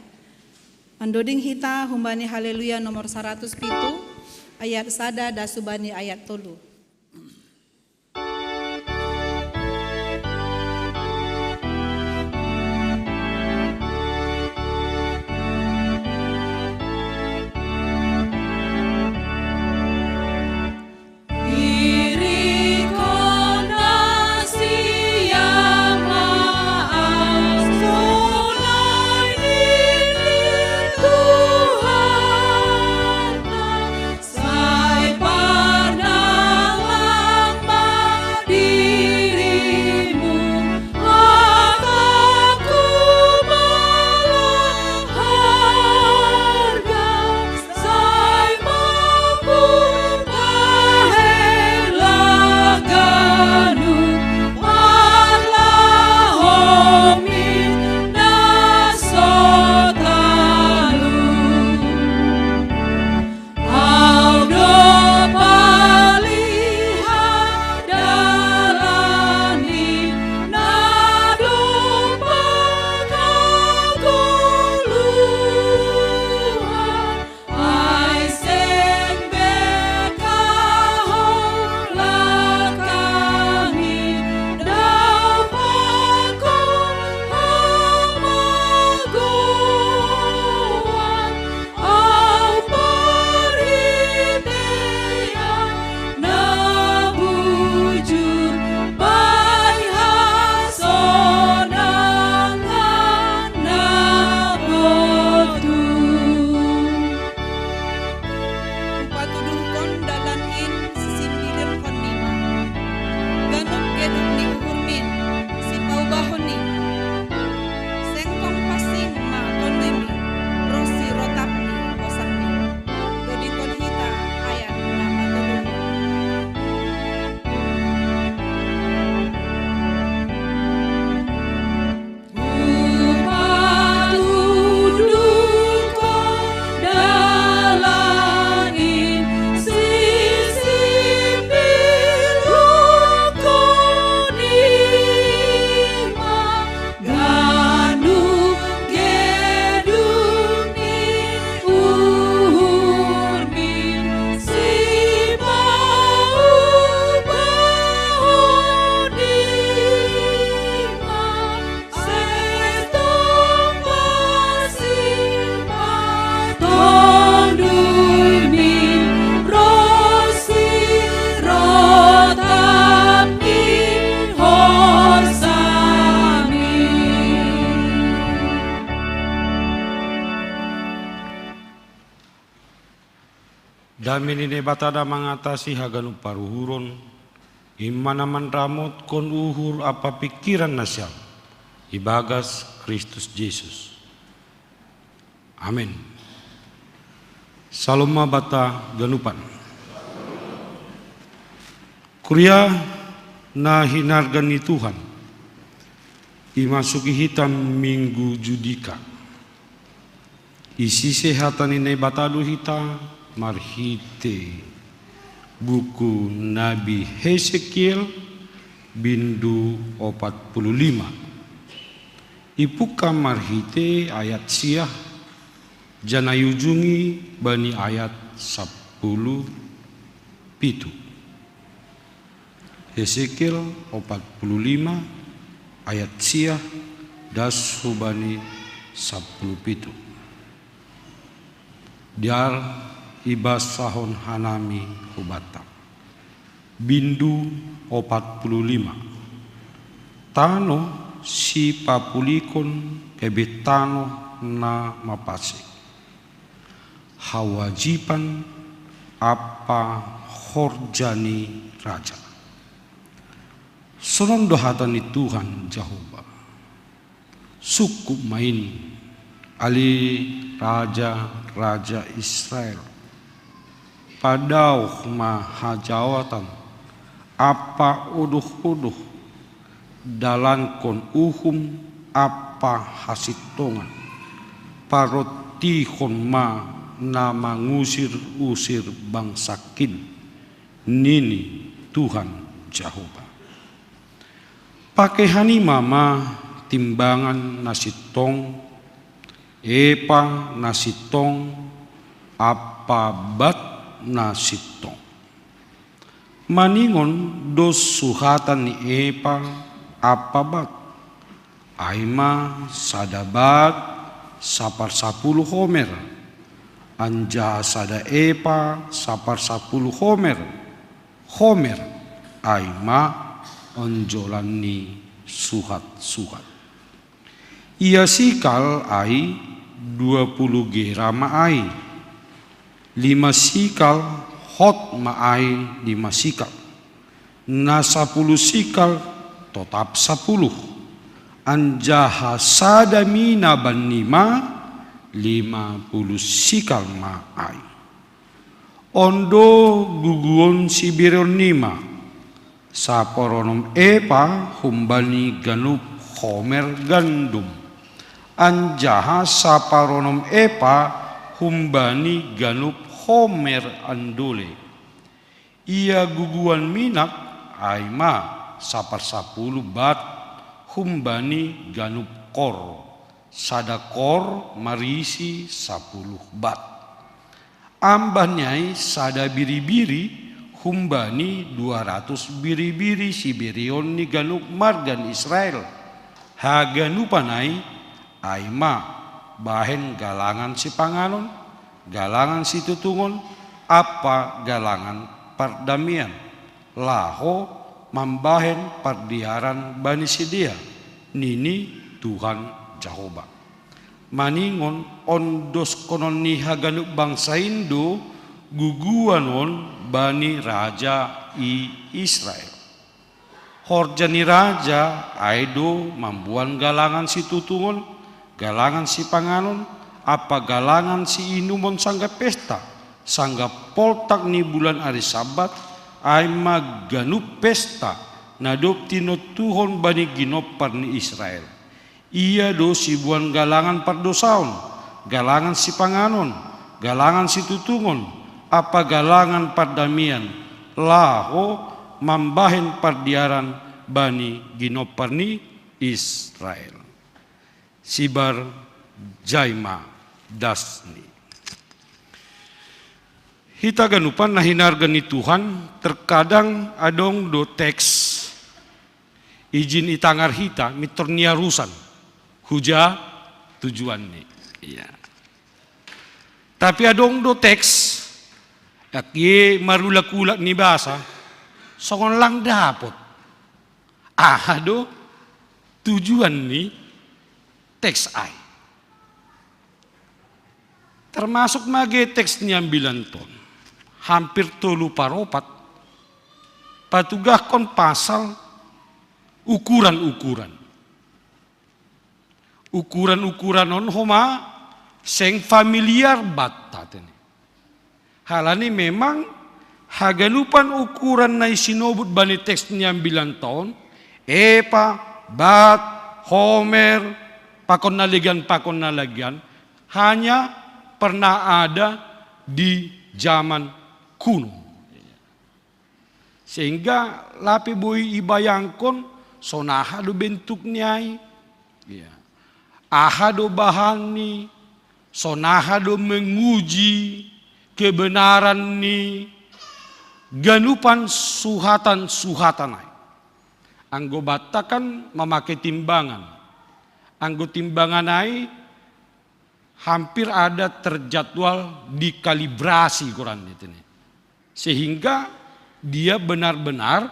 mandoding hita humbani Haleluya nomor saratus pitu, ayat sada dasubani ayat tolu. Upatuduhkon dalan in sisimbilirkon nima. Ganup geduk ni uhurmin sipaubahon nima. Sengkong pasing ma tonduymi, roh si rotap ni bosanmi. Dodingkon hita ayat na patoluhon. Dame ni Naibata na mangatasi haganup paruhuron, in ma na manramotkon uhur ampa pingkiran nasiam ibagas Kristus Jesus. Amen. Salom ma banta ganupan. Kuria na hinarga ni Tuhan, imasuki hita minggu Judika. Isise hata ni Naibata do hita marhite buku Nabi Hesekiel, bindu opat puluh lima. Ipungka marhite ayat sia, janah iujungi bani ayat sapuluh pitu. Hesekiel opat puluh lima ayat sia das hubani sapuluh pitu. Diar ibasahon hanami hubanta. Bindu opat puluh lima. Tano sipapulikon gabe tano na mapase. Hawajiban ampa horja ni raja. Sonon do hata ni Tuhan Jahowa. Sungkup ma in, ale raja-raja Israel, padaoh ma hajaotan ampa odoh-odoh, dalankon uhum ampa hasintongan, parrontihon ma na mangusir-usir bangsangkin, nini Tuhan Jahowa. Pake hanima ma timbangan na sintong, epa na sintong, ampa bat na sintong. Maningon dos suhatan ni epa ampa bat, ai ma sada bat saparsapuluh homer, anjaha sada epa saparsapuluh homer. Homer ai ma onjolan ni suhat-suhat. Ia sikal ai dua puluh gera ma ai. Lima sikal hot ma ai lima sikal. Na sapuluh sikal totap sapuluh. Anjaha sada mina banni ma lima puluh sikal ma ai. On do guguon sibereonnima: saparonom epa humbani ganup homer gandum, anjaha saparonom epa humbani ganup homer andole. Ia guguan minak ai ma saparsapuluh bat humbani ganup kor, sada kor marisi sapuluh bat. Ambah ni ai sada biri-biri humbani dua ratus biri-biri sibereon ni ganup marga ni Israel. Haganupan ai, ai ma bahen galangan sipanganon, galangan situtungon, ampa galangan pardamean, laho mambahen pardiaran bani sidea, nini Tuhan Jahowa. Maningon ondoskononni haganup bangsa in do guguan on bani raja i Israel. Horja ni raja ai do mamboan galangan situtungon, galangan sipanganon, ampa galangan siinumon sanggah pesta, sanggah poltak ni bulan ari Sabat, ai ma ganup pesta, na dob tinontuhon bani ginompar ni Israel. Ia do siboan galangan pardosaon, galangan sipanganon, galangan situtungon, ampa galangan pardamean, laho mambahen pardiaran bani ginompar ni Israel. Sibar jai ma dasni. Hita ganupan na hinarga ni Tuhan, terkadang adong do teks ijin itangar hita mintor ni arusan, huja tujuanni. Iya. Tapi adong do teks, yak i marulak-ulak ni basa, songon lang dapot. Aha do tujuan ni teks ai? Termasuk mage teks ni ambilan ton, hampir tolu paropat, patugahkon pasal ukuran-ukuran. Ukuran-ukuran on homa seng familiar banta tene. Halani memang haganupan ukuran na isinobut bani teks ni ambilan ton, epa, bat, homer, pakon na legan, pakon na legan, hanya pernah ada di zaman kuno. Sehingga lape boi ibayangkon, sonaha do bentukni ai, iya, aha do bahanni, sonaha do menguji kebenaran ni ganupan suhatan-suhatan ai. Anggo banta kan mamake timbangan. Anggo timbangan ai hampir ada terjadwal dikalibrasi, goran itu nih. Sehingga dia benar-benar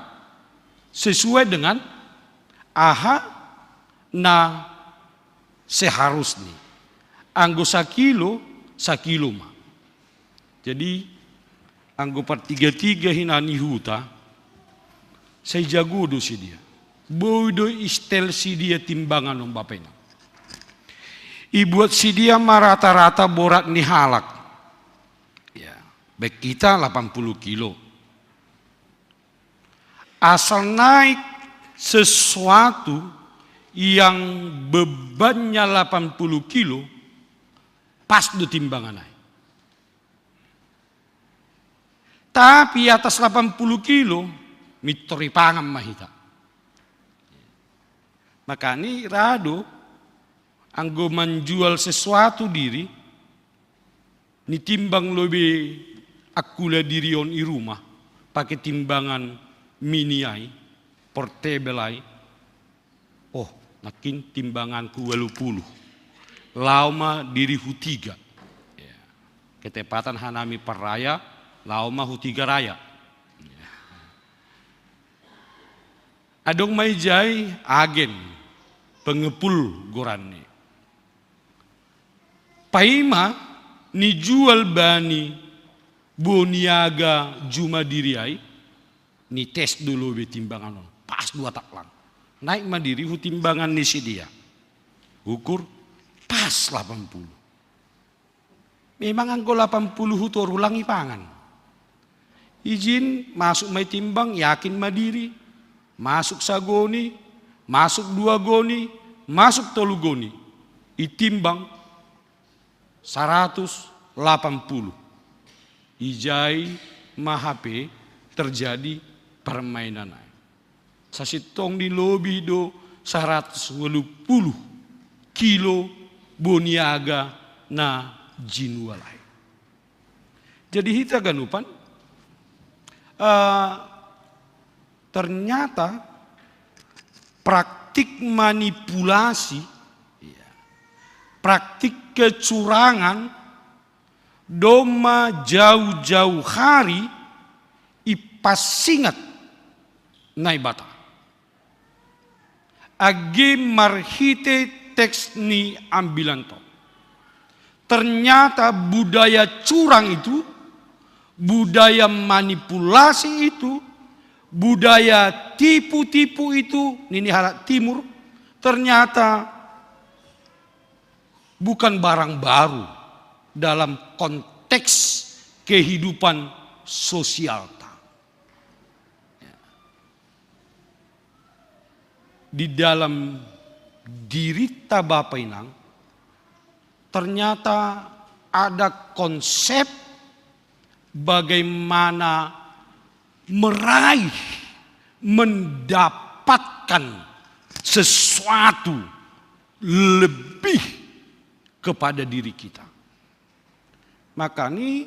sesuai dengan aha na seharusnya. Anggo sakilo, sakilo ma. Jadi anggo partiga-tiga hinan i huta, sai jago do sidea. Boi do istel sidea timbangan on bapena. Ibuat sidea ma rata-rata borat ni halak. Ya, baik kita lapan puluh kilo. Asal naik sesuatu yang bebannya lapan puluh kilo, pas do timbangan ai. Tapi atas lapan puluh kilo, mintor ipangan ma hita. Makani rado anggo manjual sesuatu diri, nitimbang lobi akkula diri on i rumah, pake timbangan mini ai, portable ai. Oh, nangkin timbanganku walu puluh. Lao ma diri hu Tiga. Ya. Ketepatan hanami parraya, lao ma hu Tiga Raya. Ya. Adong ma ijai agen, pengepul goranni. Paima nijual bani Boniaga juma diri ai, nites do lobi timbangan on. Pas dua taklang. Naik ma diri hu timbangan ni si dia. Ukur, pas lapan puluh. Memang anggo lapan puluh hu toru lang ipangan. Ijin masuk ma i timbang, yakin ma diri. Masuk sagoni, masuk dua goni, masuk tolu goni. I timbang saratus lapan puluh. Ijai ma hape terjadi permainan ai. Sasintongni lobi do saratus walu puluh kilo Boniaga na jinual ai. Jadi hita ganupan, eh, ternyata praktik manipulasi, ya, praktik kecurangan domma jauh-jauh hari ipasingat Naibata. Age marhite teks ni ambilan to. Ternyata budaya curang itu, budaya manipulasi itu, budaya tipu-tipu itu, nini halak timur, ternyata bukan barang baru dalam konteks kehidupan sosialta. Di dalam dirita Bapa Inang, ternyata ada konsep bagaimana meraih, mendapatkan sesuatu lebih kepada diri kita. Makani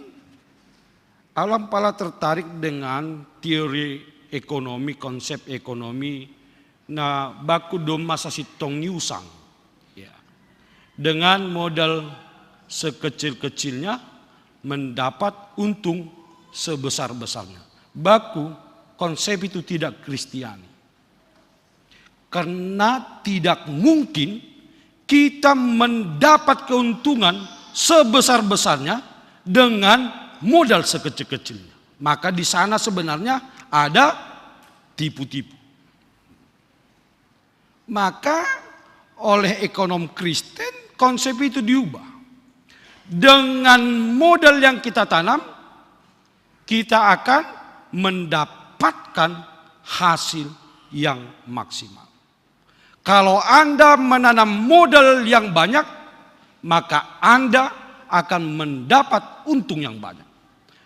alam pala tertarik dengan teori ekonomi, konsep ekonomi, na baku domma sasintong ni usang. Ya. Dengan modal sekecil-kecilnya mendapat untung sebesar-besarnya. Baku konsep itu tidak Kristiani. Karena tidak mungkin kita mendapat keuntungan sebesar-besarnya dengan modal sekecil-kecilnya. Maka di sana sebenarnya ada tipu-tipu. Maka oleh ekonom Kristen konsep itu diubah. Dengan modal yang kita tanam, kita akan mendapatkan hasil yang maksimal. Kalau Anda menanam modal yang banyak, maka Anda akan mendapat untung yang banyak.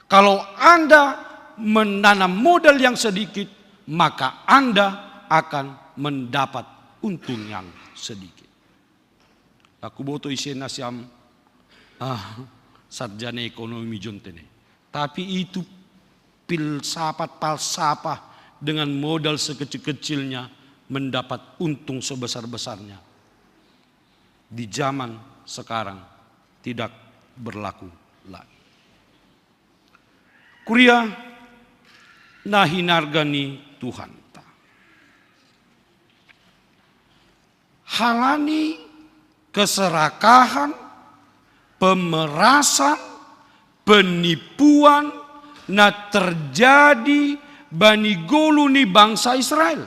Kalau Anda menanam modal yang sedikit, maka Anda akan mendapat untung yang sedikit. Aku boto ise na siam, ah, sarjana ekonomi jontene. Tapi itu filsafat, falsafah, dengan modal sekecil-kecilnya mendapat untung sebesar-besarnya. Di zaman sekarang tidak berlaku lagi. Kuria na hinarga ni Tuhanta. Halani keserakahan, pemerasan, penipuan na terjadi bani golu ni bangsa Israel.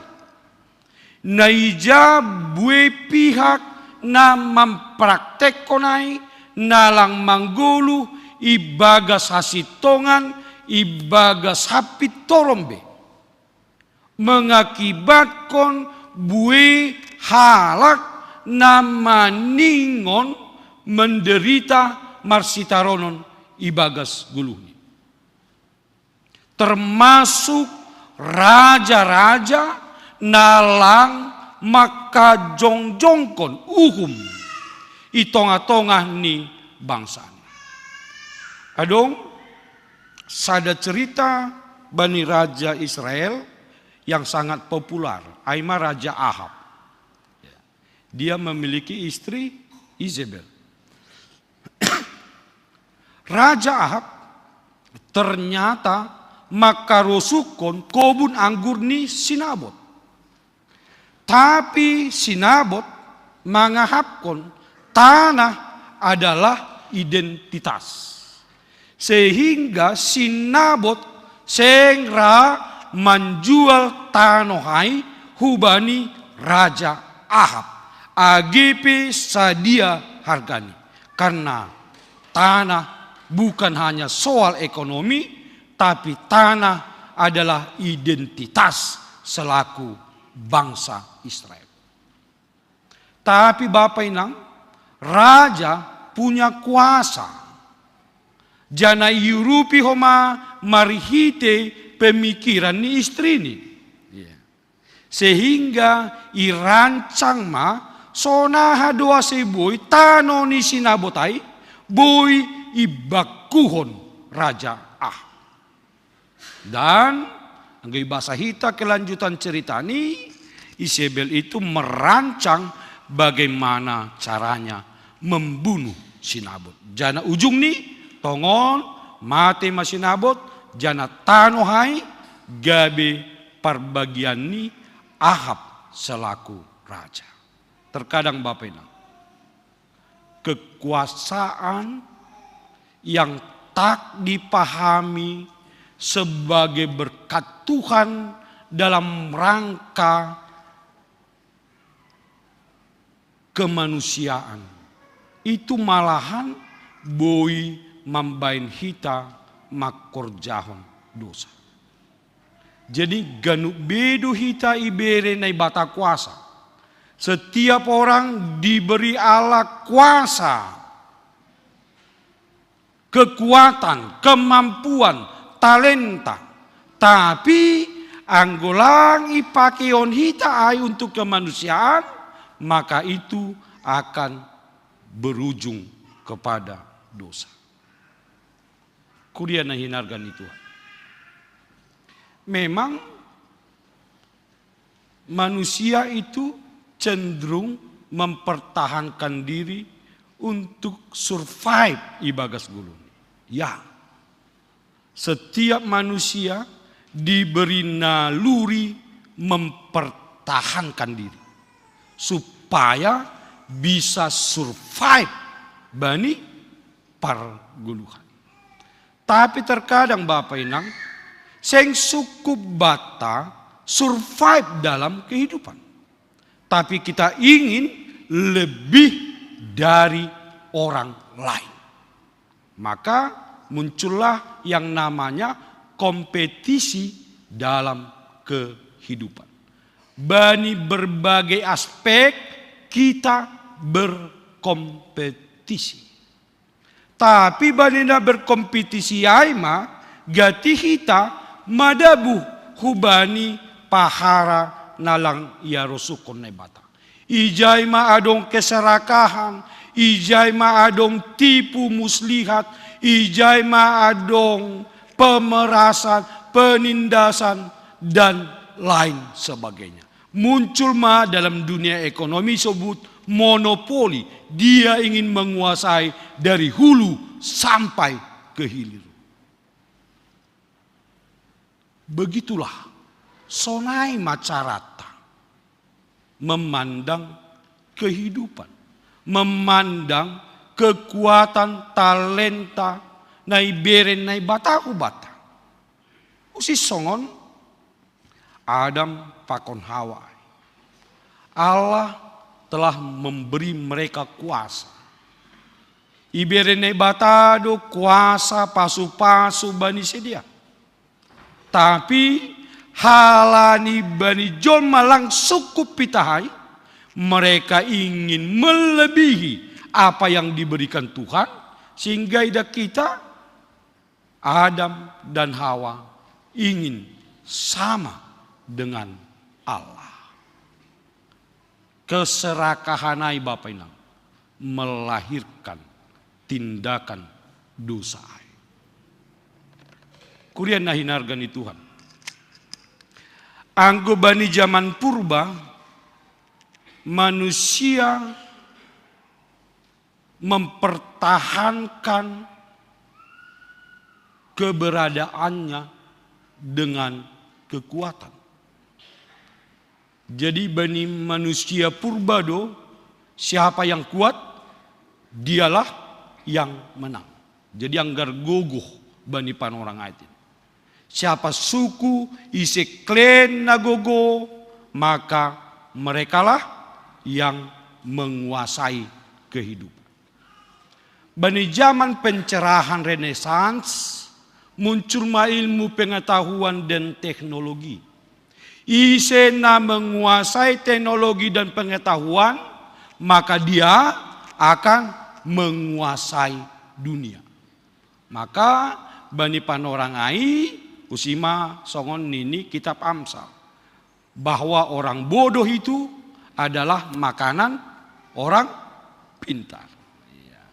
Na ija bue pihak na mampraktekkon ai na lang manggolu ibagas hasintongan, ibagas hampit torombe. Mengakibatkon bue halak na maningon menderita marsitaronon ibagas goluhni. Termasuk raja-raja na lang maka jongjongkon uhum i tongah-tongah ni bangsa ni. Adong sada cerita bani raja Israel yang sangat popular, ai ma Raja Ahab. Dia memiliki istri Izebel. Raja Ahab ternyata makarosuhkon kobun anggur ni si Nabot. Tapi si Nabot mangahapkon tanah adalah identitas. Sehingga si Nabot seng ra manjual tanoh ai hubani Raja Ahab, age pe sadia hargani. Karena tanah bukan hanya soal ekonomi, tapi tanah adalah identitas selaku bangsa Israel. Tapi Bapa Inang, raja punya kuasa. Janah iurupi homa marhite pemikiran ni istrini. Sehingga irancang ma sonai hadoa se boi tanoh ni si Nabot ai, boi ibakkuhon Raja Ahab. Dan anggo ibasa hita kelanjutan cerita ni, Izebel itu merancang bagaimana caranya membunuh si Nabot. Janah ujungni tongon mate ma si Nabot, janah tanoh ai gabe parbagian ni Ahab selaku raja. Terkadang Bapa Inang, kekuasaan yang tak dipahami sebagai berkat Tuhan dalam rangka kemanusiaan, itu malahan boi mambahen hita mangkorjahon dosa. Jadi ganup bedo hita ibere Naibata kuasa. Setiap orang diberi Allah kuasa, kekuatan, kemampuan, talenta. Tapi anggo lang ipakehon hita ai untuk kemanusiaan, maka itu akan berujung kepada dosa. Kuria na hinarga ni Tuhan. Memang manusia itu cenderung mempertahankan diri untuk survive ibagas gulu. Ya, setiap manusia diberi naluri mempertahankan diri supaya bisa survive bani parguluhan. Tapi terkadang Bapa Inang, seng sukup banta survive dalam kehidupan. Tapi kita ingin lebih dari orang lain. Maka muncullah yang namanya kompetisi dalam kehidupan. Bani berbagai aspek kita berkompetisi. Tapi bani na berkompetisi ai ma gati hita madabuh hubani pahara na lang iarosuhkon Naibata. Ijai ma adong keserakahan, ijai ma adong tipu muslihat, ijai ma adong pemerasan, penindasan, dan lain sebagainya. Muncul ma dalam dunia ekonomi sebut monopoli. Dia ingin menguasai dari hulu sampai ke hilir. Begitulah sonai ma carata memandang kehidupan, memandang kekuatan talenta na ibere Naibata hubanta. Usi songon Adam pakon Hawa. Allah telah memberi mereka kuasa. Ibere Naibata do kuasa pasu-pasu bani sidea. Tapi halani bani jolma lang sukup pitah ai, mereka ingin melebihi apa yang diberikan Tuhan, sehingga idak kita Adam dan Hawa ingin sama dengan Allah. Keserakahanai Bapa Inang melahirkan tindakan dosa ai. Kuria na hinarga ni Tuhan. Anggo bani zaman purba, manusia mempertahankan keberadaannya dengan kekuatan. Jadi bani manusia purba do, siapa yang kuat, dialah yang menang. Jadi anggar gogoh bani panorang ai. Siapa suku, ise klen na gogoh, maka merekalah yang menguasai kehidupan. Bani zaman pencerahan Renaissance, muncul ma ilmu pengetahuan dan teknologi. Ise na menguasai teknologi dan pengetahuan, maka dia akan menguasai dunia. Maka bani panorang ai, usima songon nini kitab Amsal, bahwa orang bodoh itu adalah makanan orang pintar. Iya.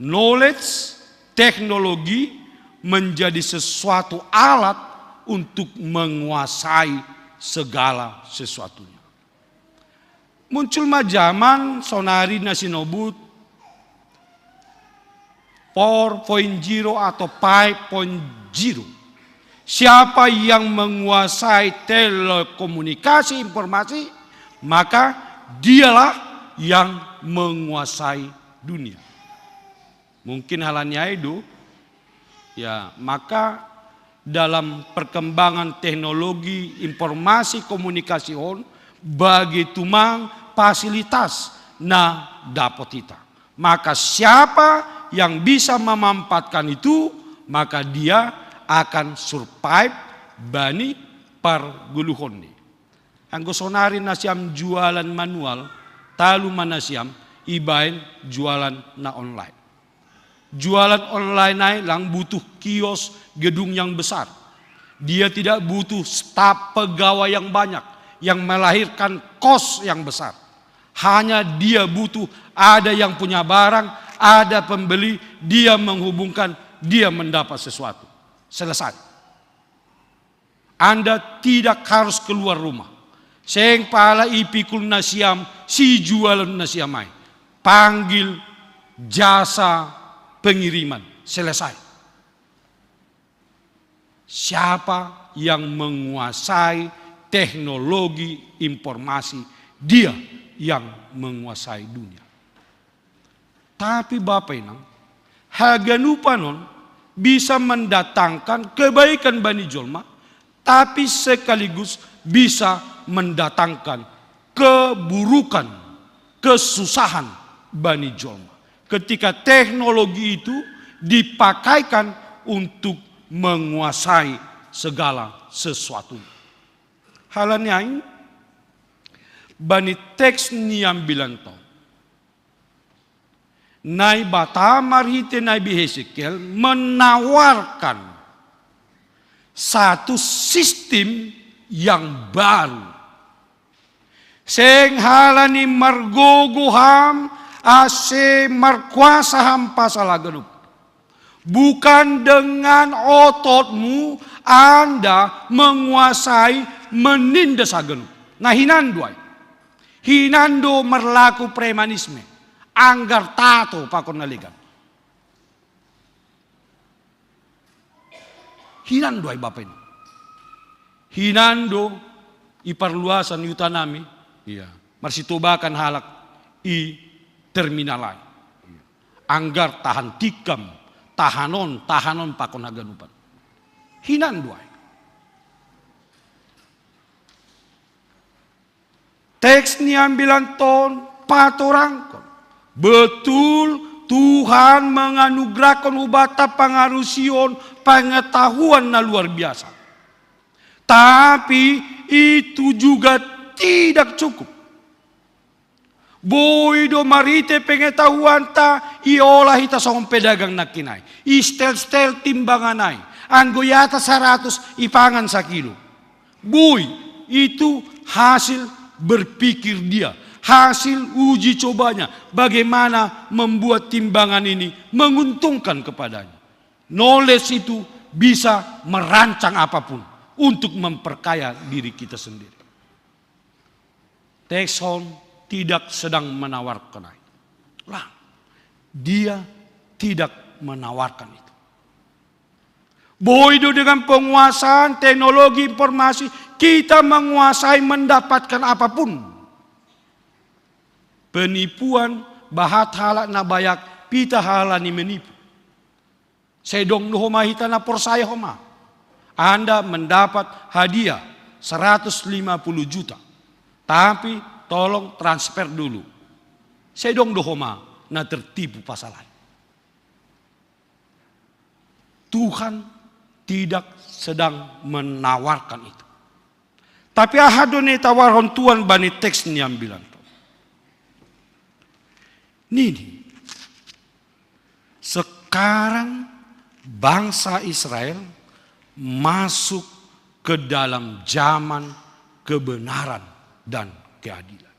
Knowledge, teknologi menjadi sesuatu alat untuk menguasai segala sesuatunya. Muncul ma zaman sonari na sinobut four point zero atau five point zero. Siapa yang menguasai telekomunikasi informasi, maka dialah yang menguasai dunia. Mungkin halani ai do, ya, maka dalam perkembangan teknologi informasi komunikasi on, bagi tumang fasilitas na dapot hita. Maka siapa yang bisa memanfaatkan itu, maka dia akan survive bani pargoluhonni. Anggo sonari nasiam jualan manual, talu ma nasiam ibaen jualan na online. Jualan online ai lang butuh kios, gedung yang besar. Dia tidak butuh staf pegawai yang banyak, yang melahirkan kos yang besar. Hanya dia butuh ada yang punya barang, ada pembeli, dia menghubungkan, dia mendapat sesuatu. Selesai. Anda tidak harus keluar rumah. Seng pala ipikul nasiam, si jualan nasiam ai. Panggil jasa pengiriman. Selesai. Siapa yang menguasai teknologi informasi, dia yang menguasai dunia. Tapi Bapa Inang, haganupan on bisa mendatangkan kebaikan bani jolma, tapi sekaligus bisa mendatangkan keburukan, kesusahan bani jolma. Ketika teknologi itu dipakaikan untuk menguasai segala sesuatu. Halani ai, bani teks ni ambilan on, Naibata marhite Nabi Hesekiel menawarkan satu sistem yang baru. Seng halani margogo ham, ase markuasa ham pasal haganup. Bukan dengan ototmu Anda menguasai, menindas haganup. Nah, hinan do ai. Hinan do marlaku premanisme. Anggar tato pakon na legan. Hinan do ai Bapa Inang. Hinan do i parluasan hutanami. Iya. Marsitobakan halak i terminal ai. Anggar tahan tikam, tahan on, tahan on pakon haganupan. Hinan do ai. Teks ni ambilan on patorangkon. Betul, Tuhan menganugerahkan hubata pangarusion pengetahuan na luar biasa. Tapi itu juga tidak cukup. Boi do marhite pengetahuanta iolah hita songon pedagang nangkin ai. Istel-stel timbangan ai. Anggo i atas saratus ipangan sakilo. Boi, itu hasil berpikir dia. Hasil uji cobanya, bagaimana membuat timbangan ini menguntungkan kepadanya. Knowledge itu bisa merancang apapun untuk memperkaya diri kita sendiri. Teks Hon tidak sedang menawarkan itu. Lah, dia tidak menawarkan itu. Boido dengan penguasaan teknologi informasi, kita menguasai mendapatkan apapun. Penipuan, bahat halak na bayak, pita halak ni menipu. Sedong do homa hita na porsaya homa. Anda mendapat hadiah seratus lima puluh juta. Tapi tolong transfer dulu. Sedong do homa na tertipu pasal lain. Tuhan tidak sedang menawarkan itu. Tapi aha do ne tawarhon Tuhan bani teks ni ambilan to. Nini, sekarang bangsa Israel masuk ke dalam zaman kebenaran dan keadilan.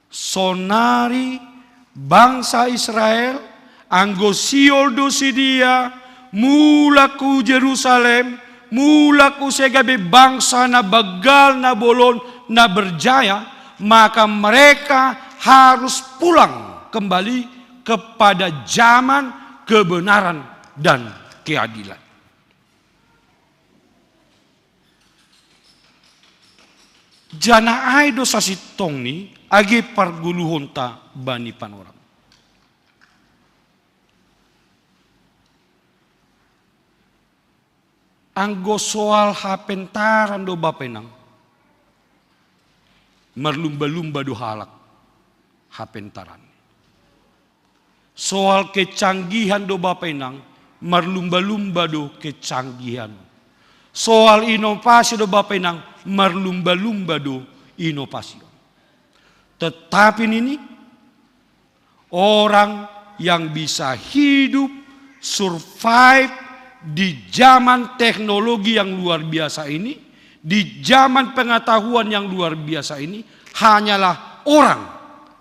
Sonari bangsa Israel, anggo sihol do sidia, mulak hu Jerusalem, mulak hu se gabe bangsa na banggal, na bolon, na berjaya, maka mereka harus pulang kembali kepada zaman kebenaran dan keadilan. Janah ai do sasintongni age pargoluhonta bani panorang. Anggo soal hapentaran do Bapa Inang, marlumba-lumba do halak hapentaran. Soal kecanggihan do Bapa Inang, marlumba-lumba do kecanggihan. Soal inovasi do Bapa Inang, marlumba-lumba do inovasi. Tetapi nini, orang yang bisa hidup, survive di zaman teknologi yang luar biasa ini, di zaman pengetahuan yang luar biasa ini, hanyalah orang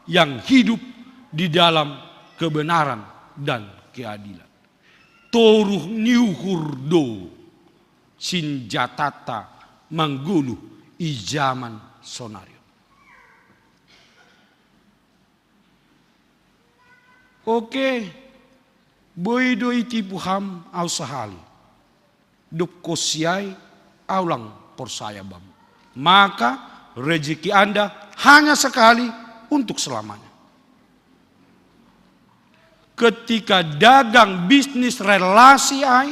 yang hidup di dalam kebenaran dan keadilan. Toruh ni uhur do sinjatanta manggoluh i zaman sonari on. Oke, boi do itipu ham au sahali. Dob konsi ai, au lang porsaya bam. Maka rezeki Anda hanya sekali untuk selamanya. Ketika dagang bisnis relasi ai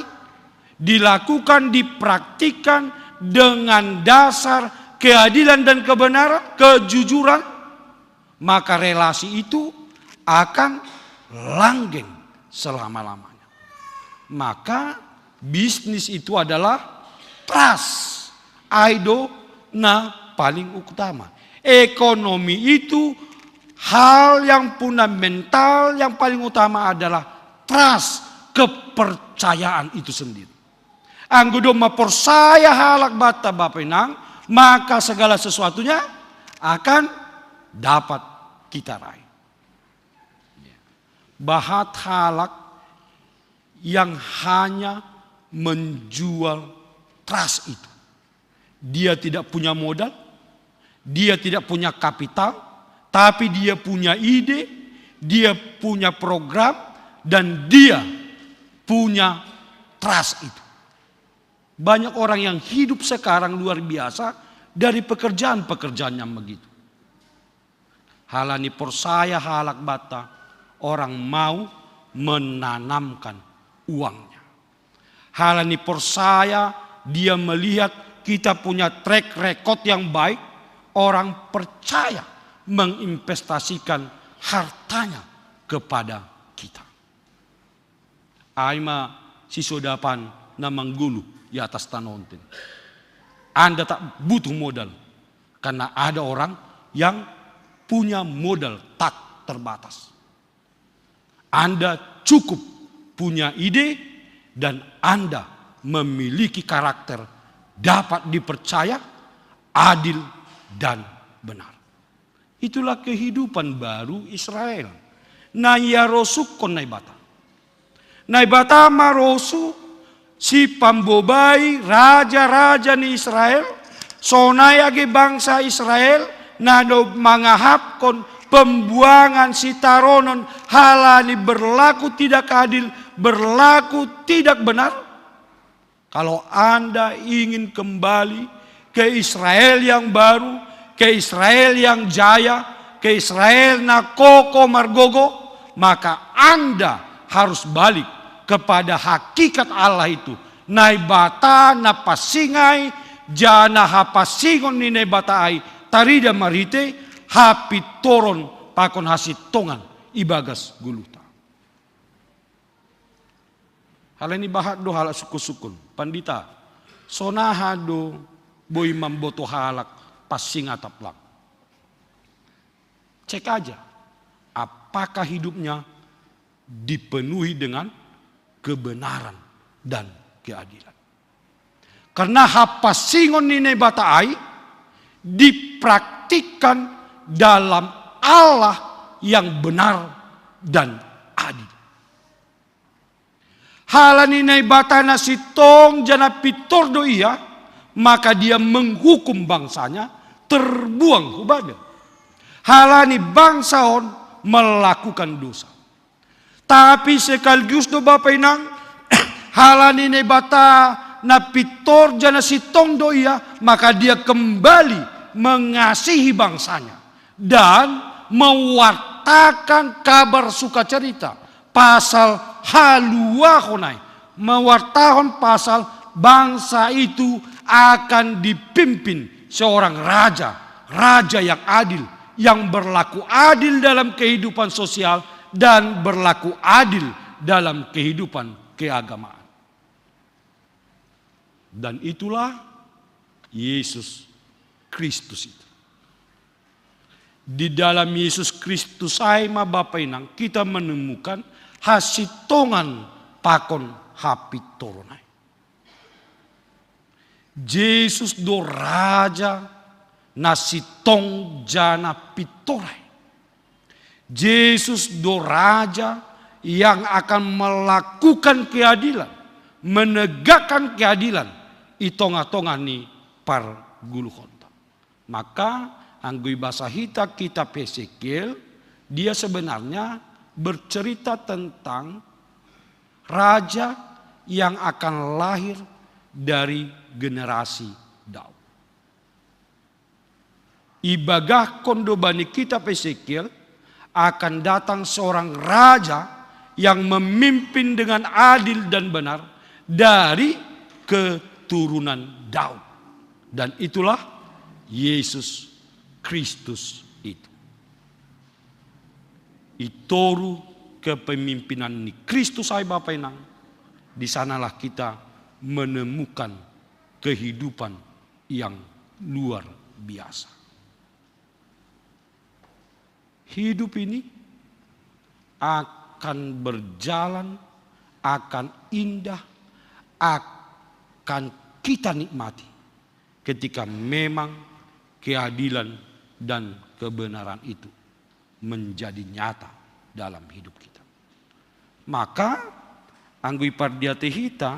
dilakukan, dipraktikkan dengan dasar keadilan dan kebenaran, kejujuran, maka relasi itu akan langgeng selama-lamanya. Maka bisnis itu adalah trust. Ai do na paling utama. Ekonomi itu hal yang fundamental, yang paling utama adalah trust, kepercayaan itu sendiri. Anggo domma porsaya halak banta Bapa Inang, maka segala sesuatunya akan dapat kita raih. Bahat halak yang hanya menjual trust itu. Dia tidak punya modal, dia tidak punya kapital, tapi dia punya ide, dia punya program, dan dia punya trust itu. Banyak orang yang hidup sekarang luar biasa dari pekerjaan-pekerjaan yang begitu. Halani porsaya halak banta, orang mau menanamkan uangnya. Halani porsaya, dia melihat kita punya track record yang baik, orang percaya menginvestasikan hartanya kepada kita. Ai ma sisodapan na manggoluh i atas tanoh on ten. Anda tak butuh modal, karena ada orang yang punya modal tak terbatas. Anda cukup punya ide dan Anda memiliki karakter dapat dipercaya, adil dan benar. Itulah kehidupan baru Israel. Na ia rosuhkon Naibata. Naibata marosuh sipambobai raja-raja ni Israel, sonai age bangsa Israel na dob mangahapkon pembuangan sitaronon halani berlaku tidak adil, berlaku tidak benar. Kalau Anda ingin kembali ke Israel yang baru, ke Israel yang jaya, ke Israel na kokoh margogoh, maka Anda harus balik kepada hakikat Allah itu. Naibata na pansing ai, janah hapansingon ni Naibata ai tarida marhitei hapintoron pakon hasintongan ibagas goluhta. Halani bahat do halak sungkun-sungkun, "Pandita, sonaha do boi mambotoh halak pansing atap lang?" Cek aja, apakah hidupnya dipenuhi dengan kebenaran dan keadilan. Karena hapansingon ni Naibata ai dipraktikkan dalam Allah yang benar dan adil. Halani Naibata na sintong janah pintor do Ia, maka Dia menghukum bangsa-Nya terbuang hu badeng. Halani bangsa on melakukan dosa. Tapi sekaligus do Bapa Inang, halani Naibata na pintor janah sintong do Ia, maka Dia kembali mengasihi bangsa-Nya dan mewartakan kabar sukacerita pasal haluahon ai, mewartahon pasal bangsa itu akan dipimpin seorang raja, raja yang adil, yang berlaku adil dalam kehidupan sosial dan berlaku adil dalam kehidupan keagamaan. Dan itulah Yesus Kristus itu. Di dalam Yesus Kristus ai ma Bapa Inang kita menemukan hasintongan pakon hapintoron ai. Jesus do Raja na sintong janah pintor ai. Jesus do Raja yang akan melakukan keadilan, menegakkan keadilan i tongah-tongah ni pargoluhonta. Maka anggo ibasa hita kitab Hesekiel, dia sebenarnya bercerita tentang raja yang akan lahir dari generasi Daud. Ibagahkon do bani kitab Hesekiel akan datang seorang raja yang memimpin dengan adil dan benar dari keturunan Daud. Dan itulah Yesus Kristus itu. I toru kepemimpinan ni Kristus ai Bapa Inang, di sanalah kita menemukan kehidupan yang luar biasa. Hidup ini akan berjalan, akan indah, akan kita nikmati ketika memang keadilan dan kebenaran itu menjadi nyata dalam hidup kita. Maka anggo ipardiatei hita,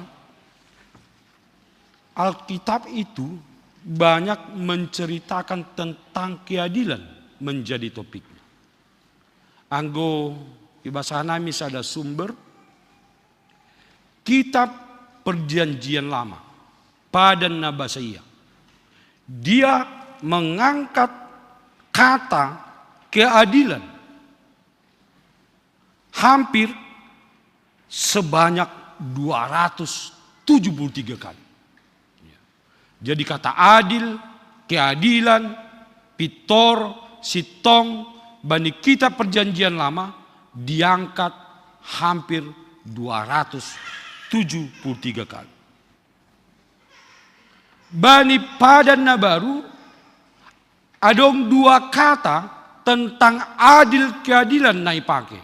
Alkitab itu banyak menceritakan tentang keadilan menjadi topiknya. Anggo ibasa hanami sada sumber, kitab Perjanjian Lama, Padan na Basaia, dia mengangkat kata keadilan hampir sebanyak dua ratus tujuh puluh tiga kali. Jadi kata adil, keadilan, pintor, sintong, bani kitab Perjanjian Lama diangkat hampir dua ratus tujuh puluh tiga kali. Bani Padan na Baru, adong dua kata tentang adil keadilan na ipake.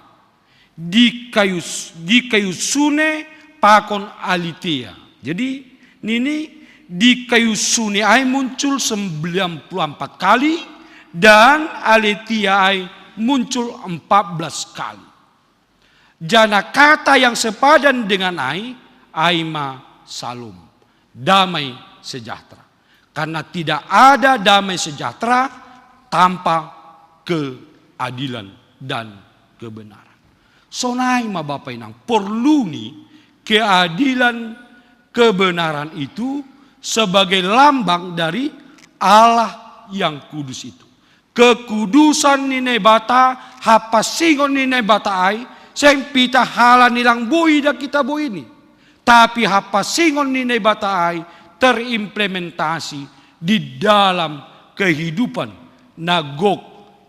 Dikaiosune pakon aletheia. Jadi nini Di kayu suni ai muncul sembilan puluh empat kali, dan aletheia ai muncul empat belas kali. Jana kata yang sepadan dengan ai, ai ma syalom, damai sejahtera. Karena tidak ada damai sejahtera tanpa keadilan dan kebenaran. Sonai ma Bapa Inang, porlu ni keadilan, kebenaran itu sebagai lambang dari Allah yang kudus itu. Kekudusan ni Naibata, hapasingon ni Naibata ai, seng pita hala ni lang boi da kita boi ni. Tapi hapasingon ni Naibata ai terimplementasi di dalam kehidupan na gok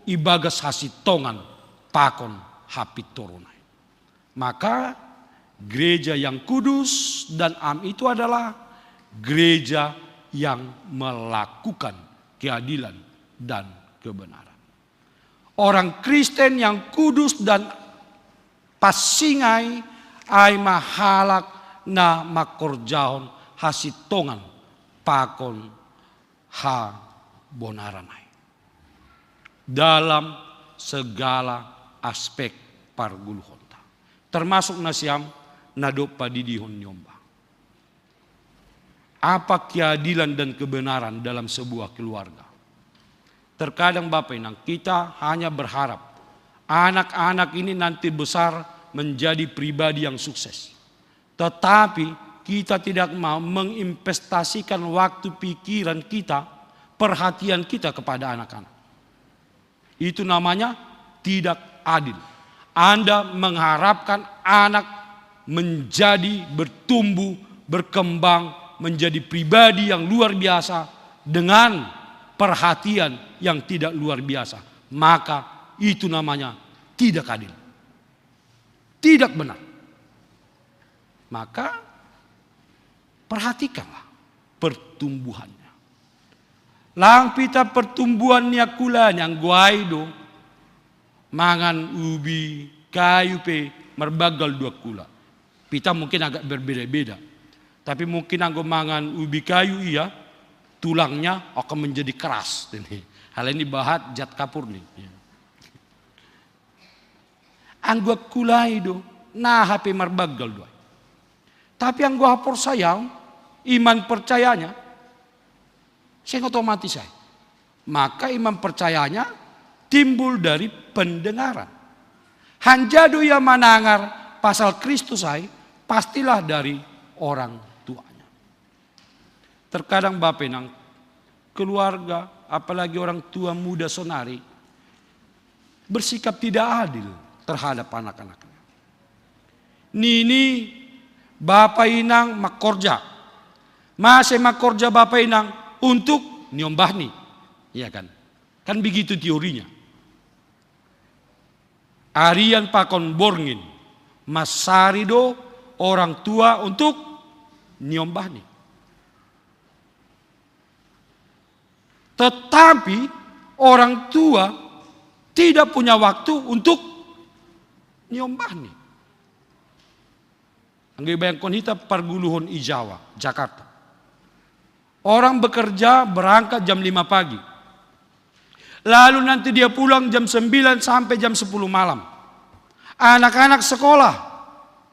ibagas hasintongan pakon hapintoron ai. Maka gereja yang kudus dan am itu adalah gereja yang melakukan keadilan dan kebenaran. Orang Kristen yang kudus dan passing ai, ai ma halak na mangkorjahon hasintongan pakon habonaran ai dalam segala aspek parguluhonta, termasuk nasiam na dob padidihon ni omba. Apa keadilan dan kebenaran dalam sebuah keluarga? Terkadang Bapak Inang, kita hanya berharap anak-anak ini nanti besar menjadi pribadi yang sukses. Tetapi kita tidak mau menginvestasikan waktu, pikiran kita, perhatian kita kepada anak-anak. Itu namanya tidak adil. Anda mengharapkan anak menjadi, bertumbuh, berkembang, menjadi pribadi yang luar biasa dengan perhatian yang tidak luar biasa, maka itu namanya tidak adil. Tidak benar. Maka perhatikanlah pertumbuhannya. Lang pita pertumbuhan ni angkula ni, anggo ai do mangan ubi kayu pe marbanggal do angkula. Pita mungkin agak berbeda-beda. Tapi mungkin anggo mangan ubi kayu ia, tulangnya akan menjadi keras. Hal ini bahat zat kapur ni. Anggo angkula i do, na hape marbanggal do ai. Tapi anggo haporsayaon, iman percayanya, seng otomatis ai. Maka iman percayanya timbul dari pendengaran. Hanjado ia manangar pasal Kristus ai, pastilah dari orang tuanya. Terkadang Bapak Inang, keluarga, apalagi orang tua muda sonari, bersikap tidak adil terhadap anak-anaknya. Nini Bapak Inang mangkorja. Mase mangkorja Bapak Inang? Untuk niombahni. Iya kan? Kan begitu teorinya. Arian pakon borngin, mansari do orang tua untuk niombahni. Tetapi orang tua tidak punya waktu untuk niombahni. Anggo ibayangkon hita parguluhon i Jawa, Jakarta. Orang bekerja berangkat jam lima pagi. Lalu nanti dia pulang jam sembilan sampai jam sepuluh malam. Anak-anak sekolah.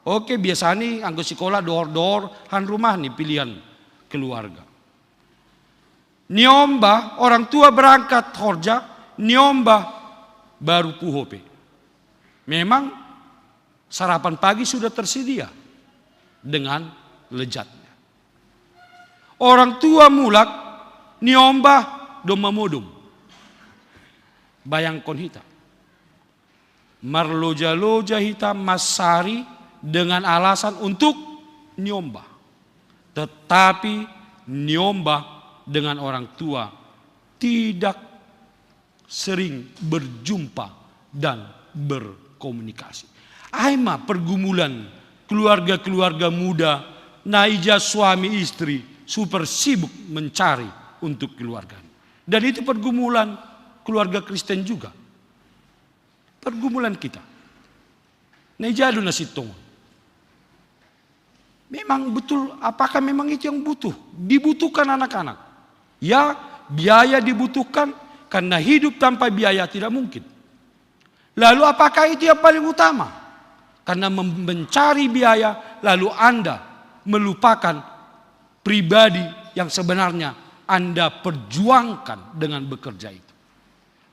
Oke, biasani anggo sikola dohor-dohor han rumah ni pilihan keluarga. Niombah, orang tua berangkat horja, niombah baru puho pe. Memang sarapan pagi sudah tersedia dengan lezatnya. Orang tua mulak, niombah domma modom. Bayangkon hita. Marloja-loja hita mansari dengan alasan untuk niombah. Tetapi niombah dengan orang tua tidak sering berjumpa dan berkomunikasi. Ai ma pergumulan keluarga-keluarga muda, na ija suami istri super sibuk mencari untuk keluarganya. Dan itu pergumulan keluarga Kristen juga. Pergumulan kita. Na ija do na sintong. Memang betul, apakah memang itu yang butuh? Dibutuhkan anak-anak. Ya, biaya dibutuhkan, karena hidup tanpa biaya tidak mungkin. Lalu apakah itu yang paling utama? Karena mem- mencari biaya, lalu Anda melupakan pribadi yang sebenarnya Anda perjuangkan dengan bekerja itu.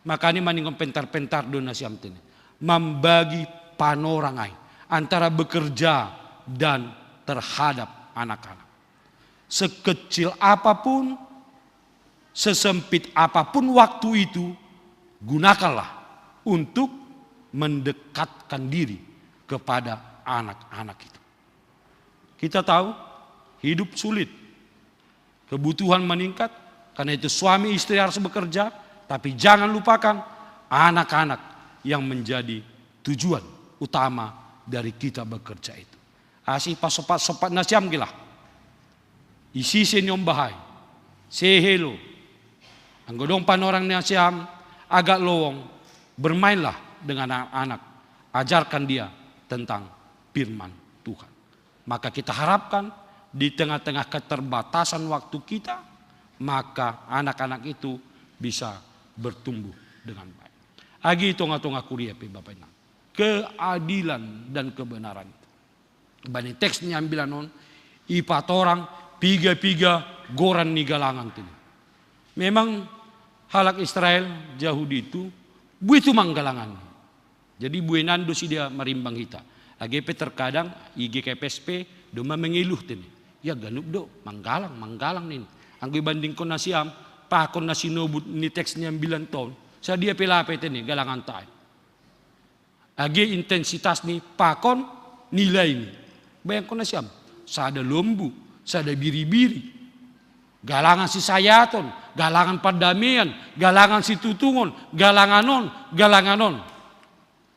Makanya maningon pentar-pentar do nasiam tene. Membagi panorangai antara bekerja dan terhadap anak-anak. Sekecil apapun, sesempit apapun waktu itu, gunakanlah untuk mendekatkan diri kepada anak-anak itu. Kita tahu hidup sulit, kebutuhan meningkat, karena itu suami istri harus bekerja, tapi jangan lupakan anak-anak yang menjadi tujuan utama dari kita bekerja itu. Asi pasopat-sopat nasiam gilah. Isi senyum bahai. Sehelo. Anggo dong panorang nasiam agak lowong, bermainlah dengan anak-anak. Ajarkan dia tentang firman Tuhan. Maka kita harapkan di tengah-tengah keterbatasan waktu kita, maka anak-anak itu bisa bertumbuh dengan baik. Agi tonga-tonga kuria pe Bapak Inang. Keadilan dan kebenaran. Bani teks ni ambilan on, ipatorang piga-piga goran ni galangan tene. Memang halak Israel, Jahudi itu, buitu manggalangan. Jadi buenan do si dia marimbang hita. Age pe terkadang ige ke P S P do ma mengeluh tene. Ya ganup do, manggalang, manggalang nin. Anggo ibandingkon nasiam, pakon na sinobut ni teks ni ambilan ton. Sadia pe lape tene, galangan tai. Age intensitas ni pakon nilai ni. Bayangkon nasiam, sada lombu, sada biri-biri. Galangan si sayaton, galangan pardameian, galangan si tutungon, galangan on, galangan on.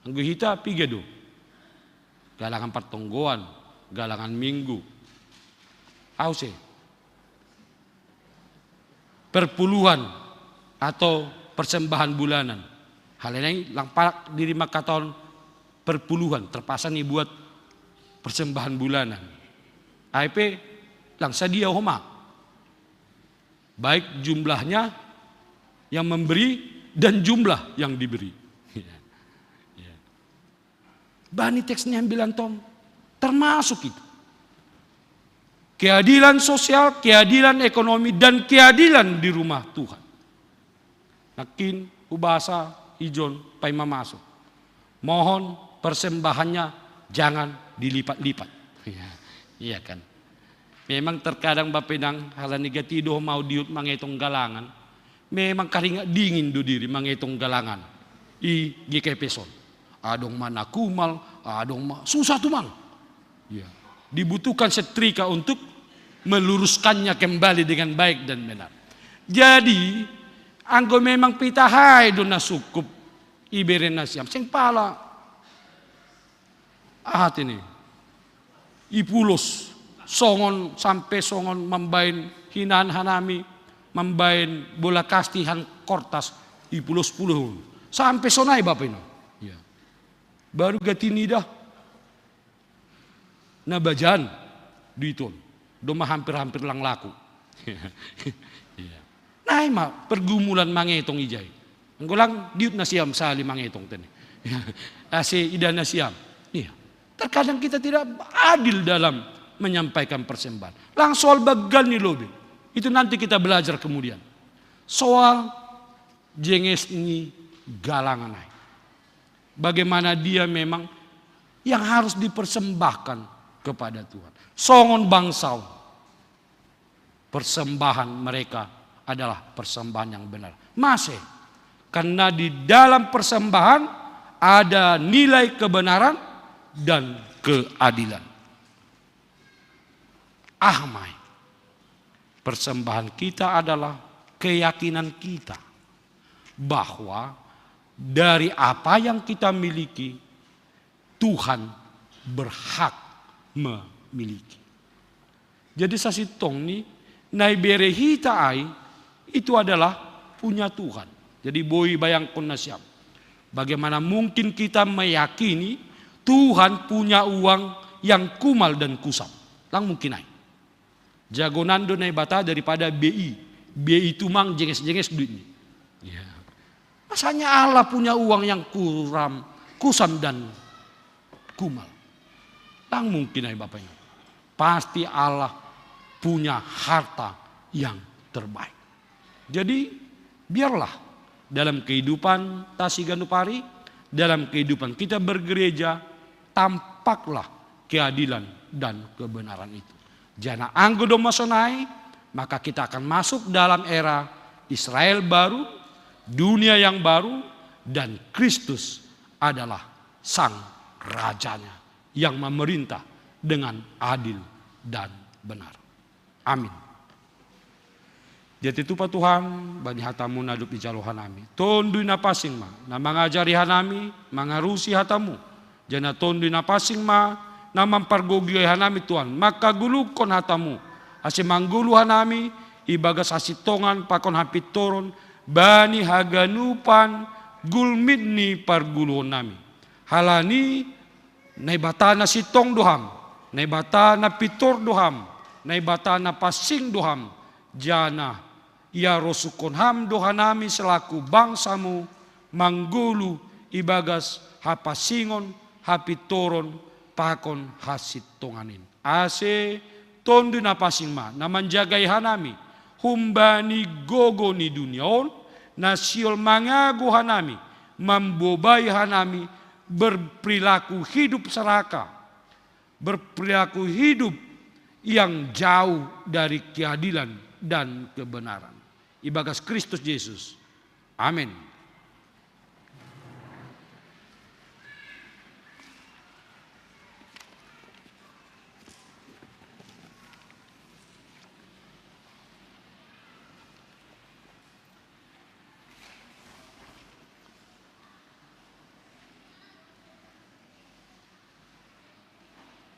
Anggo hita piga do. Galangan partonggoan, galangan minggu. Au se. Perpuluhan atau persembahan bulanan. Hal ini lang parak diri mangkatahon perpuluhan, terpaksa ni buat persembahan bulanan. Ai pe lang sadia homa. Baik jumlahnya yang memberi dan jumlah yang diberi. Ya. Ya. Bani teks ni ambilan ton termasuk itu. Keadilan sosial, keadilan ekonomi, dan keadilan di rumah Tuhan. Nakin ubasa ijon paima masuk. Mohon persembahannya jangan dilipat-lipat. Ya, iya kan? Memang terkadang Bapak Inang, halani gati do mau diut mangetong galangan. Memang karingat dingin do diri mangetong galangan. I G K P son. Adong ma na kumal, adong ma susah tumang. Ya. Dibutuhkan setrika untuk meluruskannya kembali dengan baik dan benar. Jadi, anggo memang pitahai do na sukup ibere nasiam. Seng pala. Aha tene. Ipulos. Songon, sampe songon mambaen hinan hanami, mambaen bola kasti han kortas. Ipulos-pulos. Sampe sonai Bapak Inang. Ya. Baru gati nida. Na bajan duit on. Doma hampir-hampir lang laku. Iya. Nai ma pergumulan mangetong ijai. Anggo lang diut nasiam sali mangetong tene. Ase ida nasiam. Iya. Terkadang kita tidak adil dalam menyampaikan persembahan. Lang soal bagal ni lobi. Itu nanti kita belajar kemudian. Soal jenges ni galangan ai. Bagaimana dia memang yang harus dipersembahkan kepada Tuhan. Songon bangsa on. Persembahan mereka adalah persembahan yang benar. Mase, karena di dalam persembahan ada nilai kebenaran dan keadilan. Ahmai, persembahan kita adalah keyakinan kita bahwa dari apa yang kita miliki, Tuhan berhak memiliki. Jadi sasintongni, na ibere hita ai itu adalah punya Tuhan. Jadi boi bayangkon nasiam. Bagaimana mungkin kita meyakini Tuhan punya uang yang kumal dan kusam? Lang mungkin ai. Jago nando Naibata daripada B I. B I tumang jenges-jenges duit ni. Ya. Masanya Allah punya uang yang kuram, kusam dan kumal. Lang mungkin ai Bapak Ibu. Pasti Allah punya harta yang terbaik. Jadi biarlah dalam kehidupan Tasi Gandupari, dalam kehidupan kita bergereja, tampaklah keadilan dan kebenaran itu. Jana anggo domma sonai, maka kita akan masuk dalam era Israel baru, dunia yang baru, dan Kristus adalah sang rajanya yang memerintah dengan adil dan benar. Amin. Dia tupa Tuhan, bani hatamu na dob ijalo hanami. Tondui na pansing ma, na mangajari hanami, mangarusi hatamu. Jana tondui na pansing ma, na mampargogioi hanami Tuhan, mangkagulungkon hatamu. Ase manggoluh hanami, ibagas hasintongan pakon hapintoron, bani haganupan gulmit ni parguluhonnami. Halani Naibata na sintong do Ham, Naibata na pintor do Ham, Naibata na pansing do Ham, janah iarosuhkon Ham do hanami selaku bangsa-Mu manggoluh ibagas hapansingon, hapintoron, pakon hasintongan in. Ase Tondu na pansing ma na manjagai hanami humbani gogo ni dunia on, na sihol mangago hanami, mambobai hanami berperilaku hidup serakah, berperilaku hidup yang jauh dari keadilan dan kebenaran. Ibagas Kristus Yesus. Amin.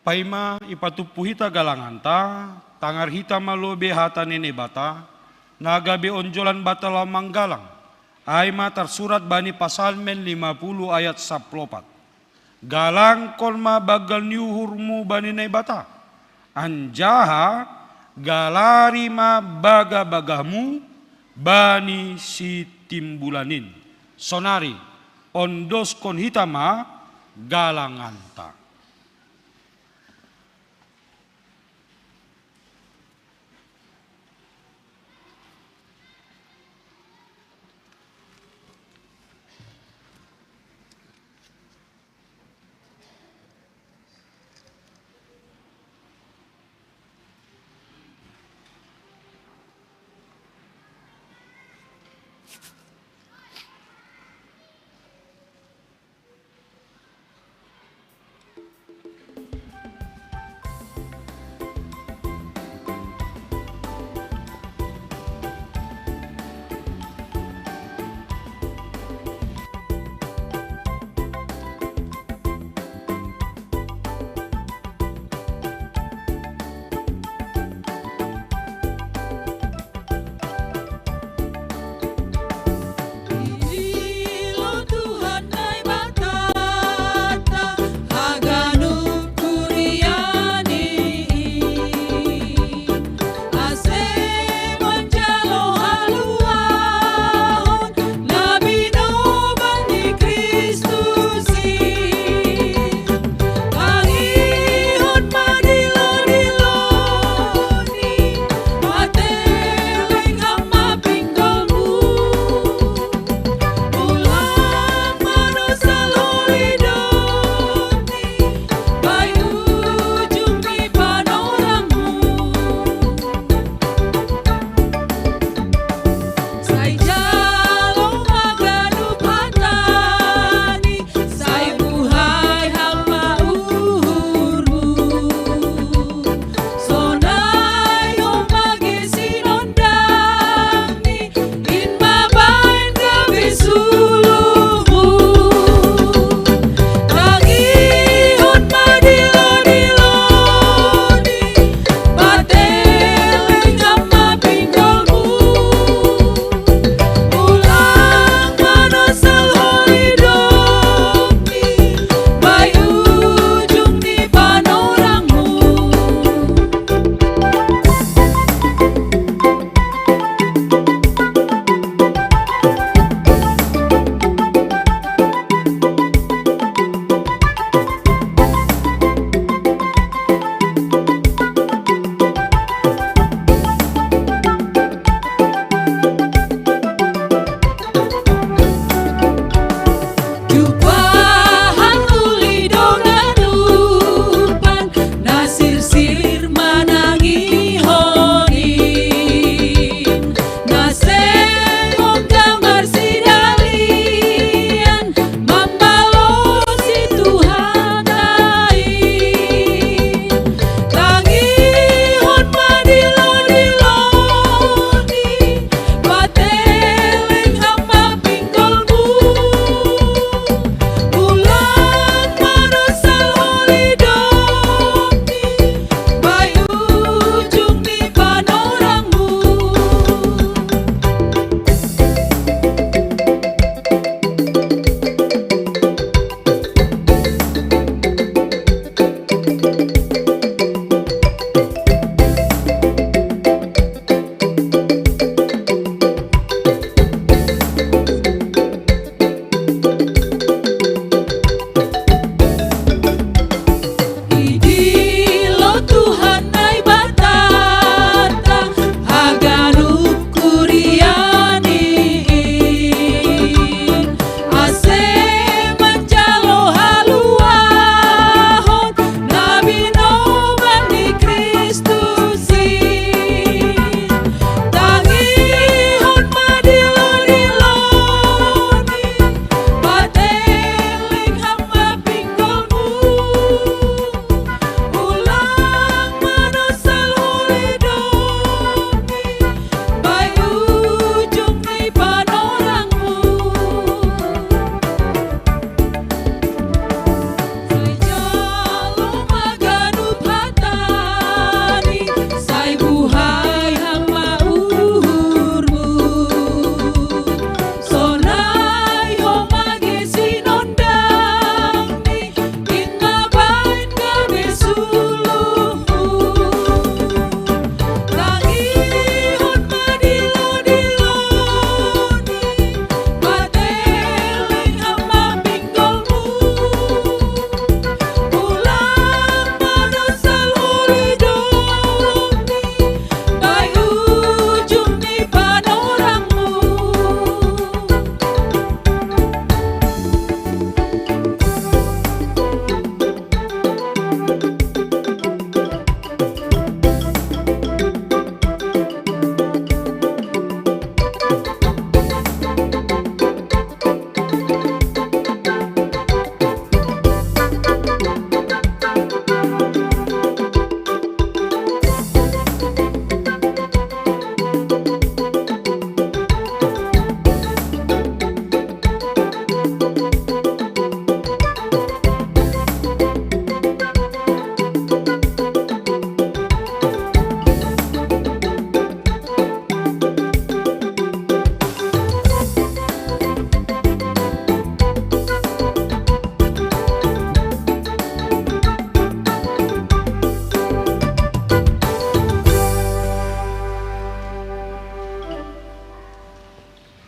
Paima ipatumpu hita galanganta, tangar hita ma lobei hata ni Naibata, na gabe onjolan banta laho manggalang. Ai ma tarsurat bani Pasalmen lima puluh ayat sampulu opat. Galangkon ma banggal ni uhurmu bani Naibata, anjaha galari ma bagabagamu bani Sitimbulan in. Sonari, ondoskon hita ma galanganta.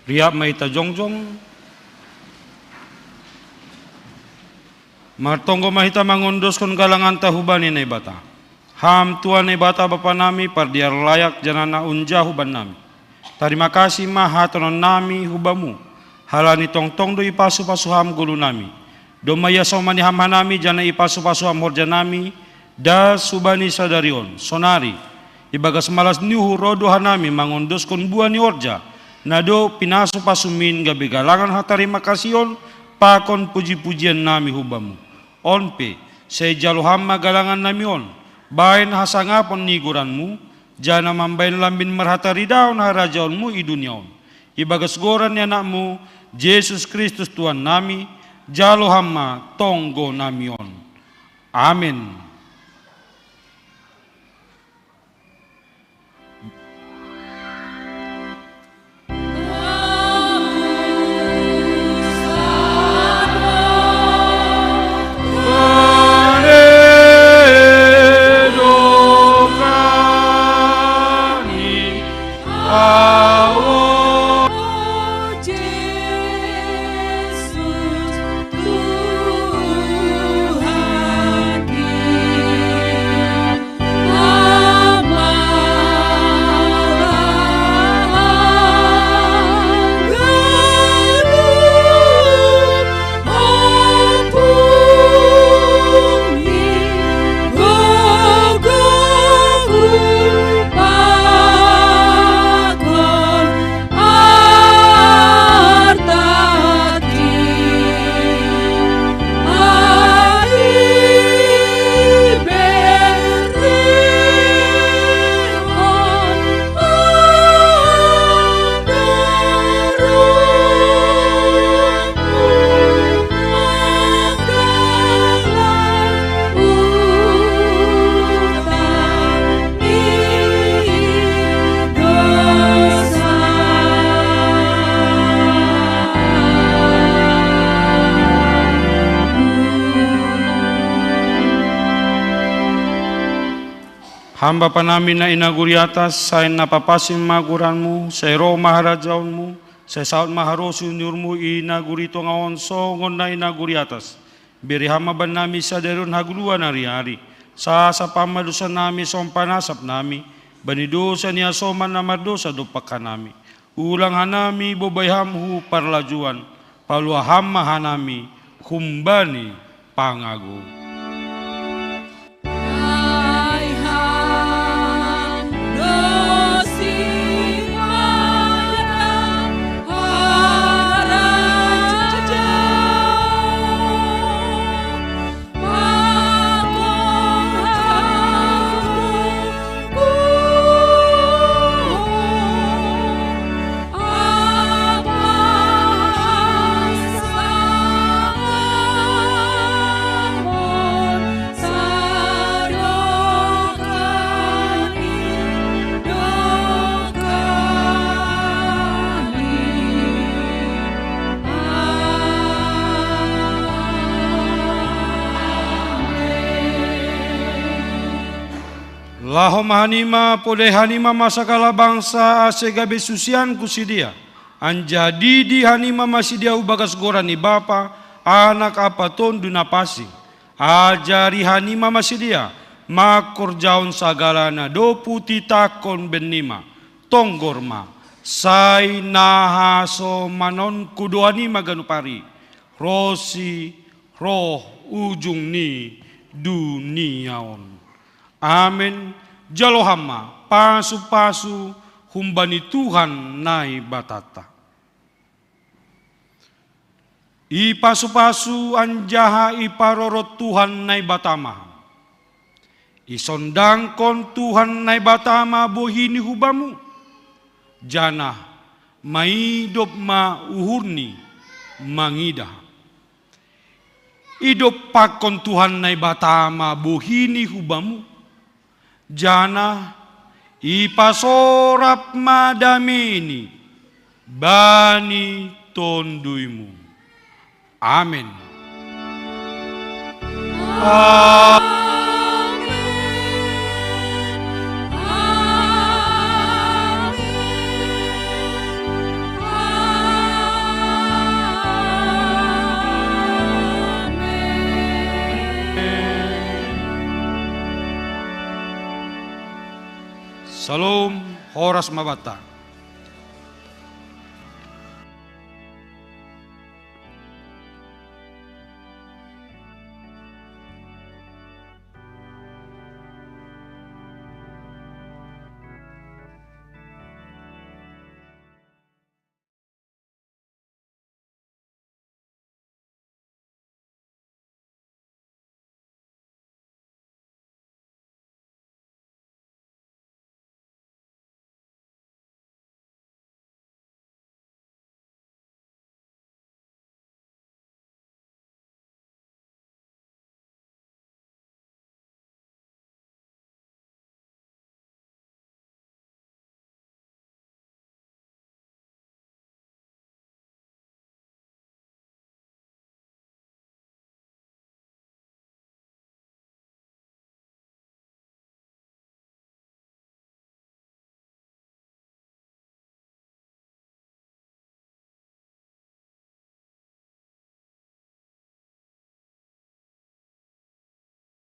Riap ma hita jongjong. Martonggo ma hita mangondoskon galanganta hubani Naibata. Ham Tuhan Naibata Bapa nami, pardear layak janah na unja huban nami. Tarima kasih ma hatonon nami hu Bamu, halani tongtong do ipasu-pasu Ham golu nami. Domma iasomani Ham hanami janah ipasu-pasu Ham horja nami, das hubani sadari on, sonari. Ibagas malas ni uhur ro do hanami mangondoskon buah ni horja, na dob pinasu-pasumin gabe galangan hatarima kasihon pakon puji-pujian nami hu Bamu. On pe, sai jalo Ham ma galangan nami on, bahen hasangapon ni goranMu, janah mambahen lambin marhataridahon harajaonMu i dunia on. Ibagas goran ni AnakMu, Jesus Kristus Tuhan nami, jalo Ham ma tonggo nami on. Amen. Ham Bapa nami na i nagori atas, sai na papansing ma goranMu, sai roh ma harajaonMu, sai saud ma harosuh ni uhurMu i nagori tonga on songon na i nagori atas. Bere Ham ma bannami sadari on hagoluhan ari-ari. Sasap Ham ma dosa nami songon panasap nami bani dosa ni hasoman na mardosa dompak hanami. Ulang hanami bobai Ham hu parlajuan, palua Ham ma hanami humbani pangago. Laho ma hanima, podai hanima ma sagala bangsa, ase gabe susianku sidea. Anjaha didi hanima ma sidea hu bagas goran ni Bapa, Anak ampa Tonduy Napansing. Ajari hanima ma sidea mangkorjahon sagala na dob hutitahkon bennima. Tonggor ma, sai na hasomanonku do hanima ganup ari, ronsi roh ujung ni dunia on. Amen. Jalo Ham ma pasu-pasu humbani Tuhan Naibatanta. Ipasu-pasu anjaha iparorot Tuhan Naibata ma Ham. Isondangkon Tuhan Naibata ma bohini hu Bamu, janah maidop ma uhurni mangidah. Idompakkon Tuhan Naibata ma bohini hu Bamu, janah ipasorap ma dameini bani tonduymu. Amen. Shalom, horas ma banta.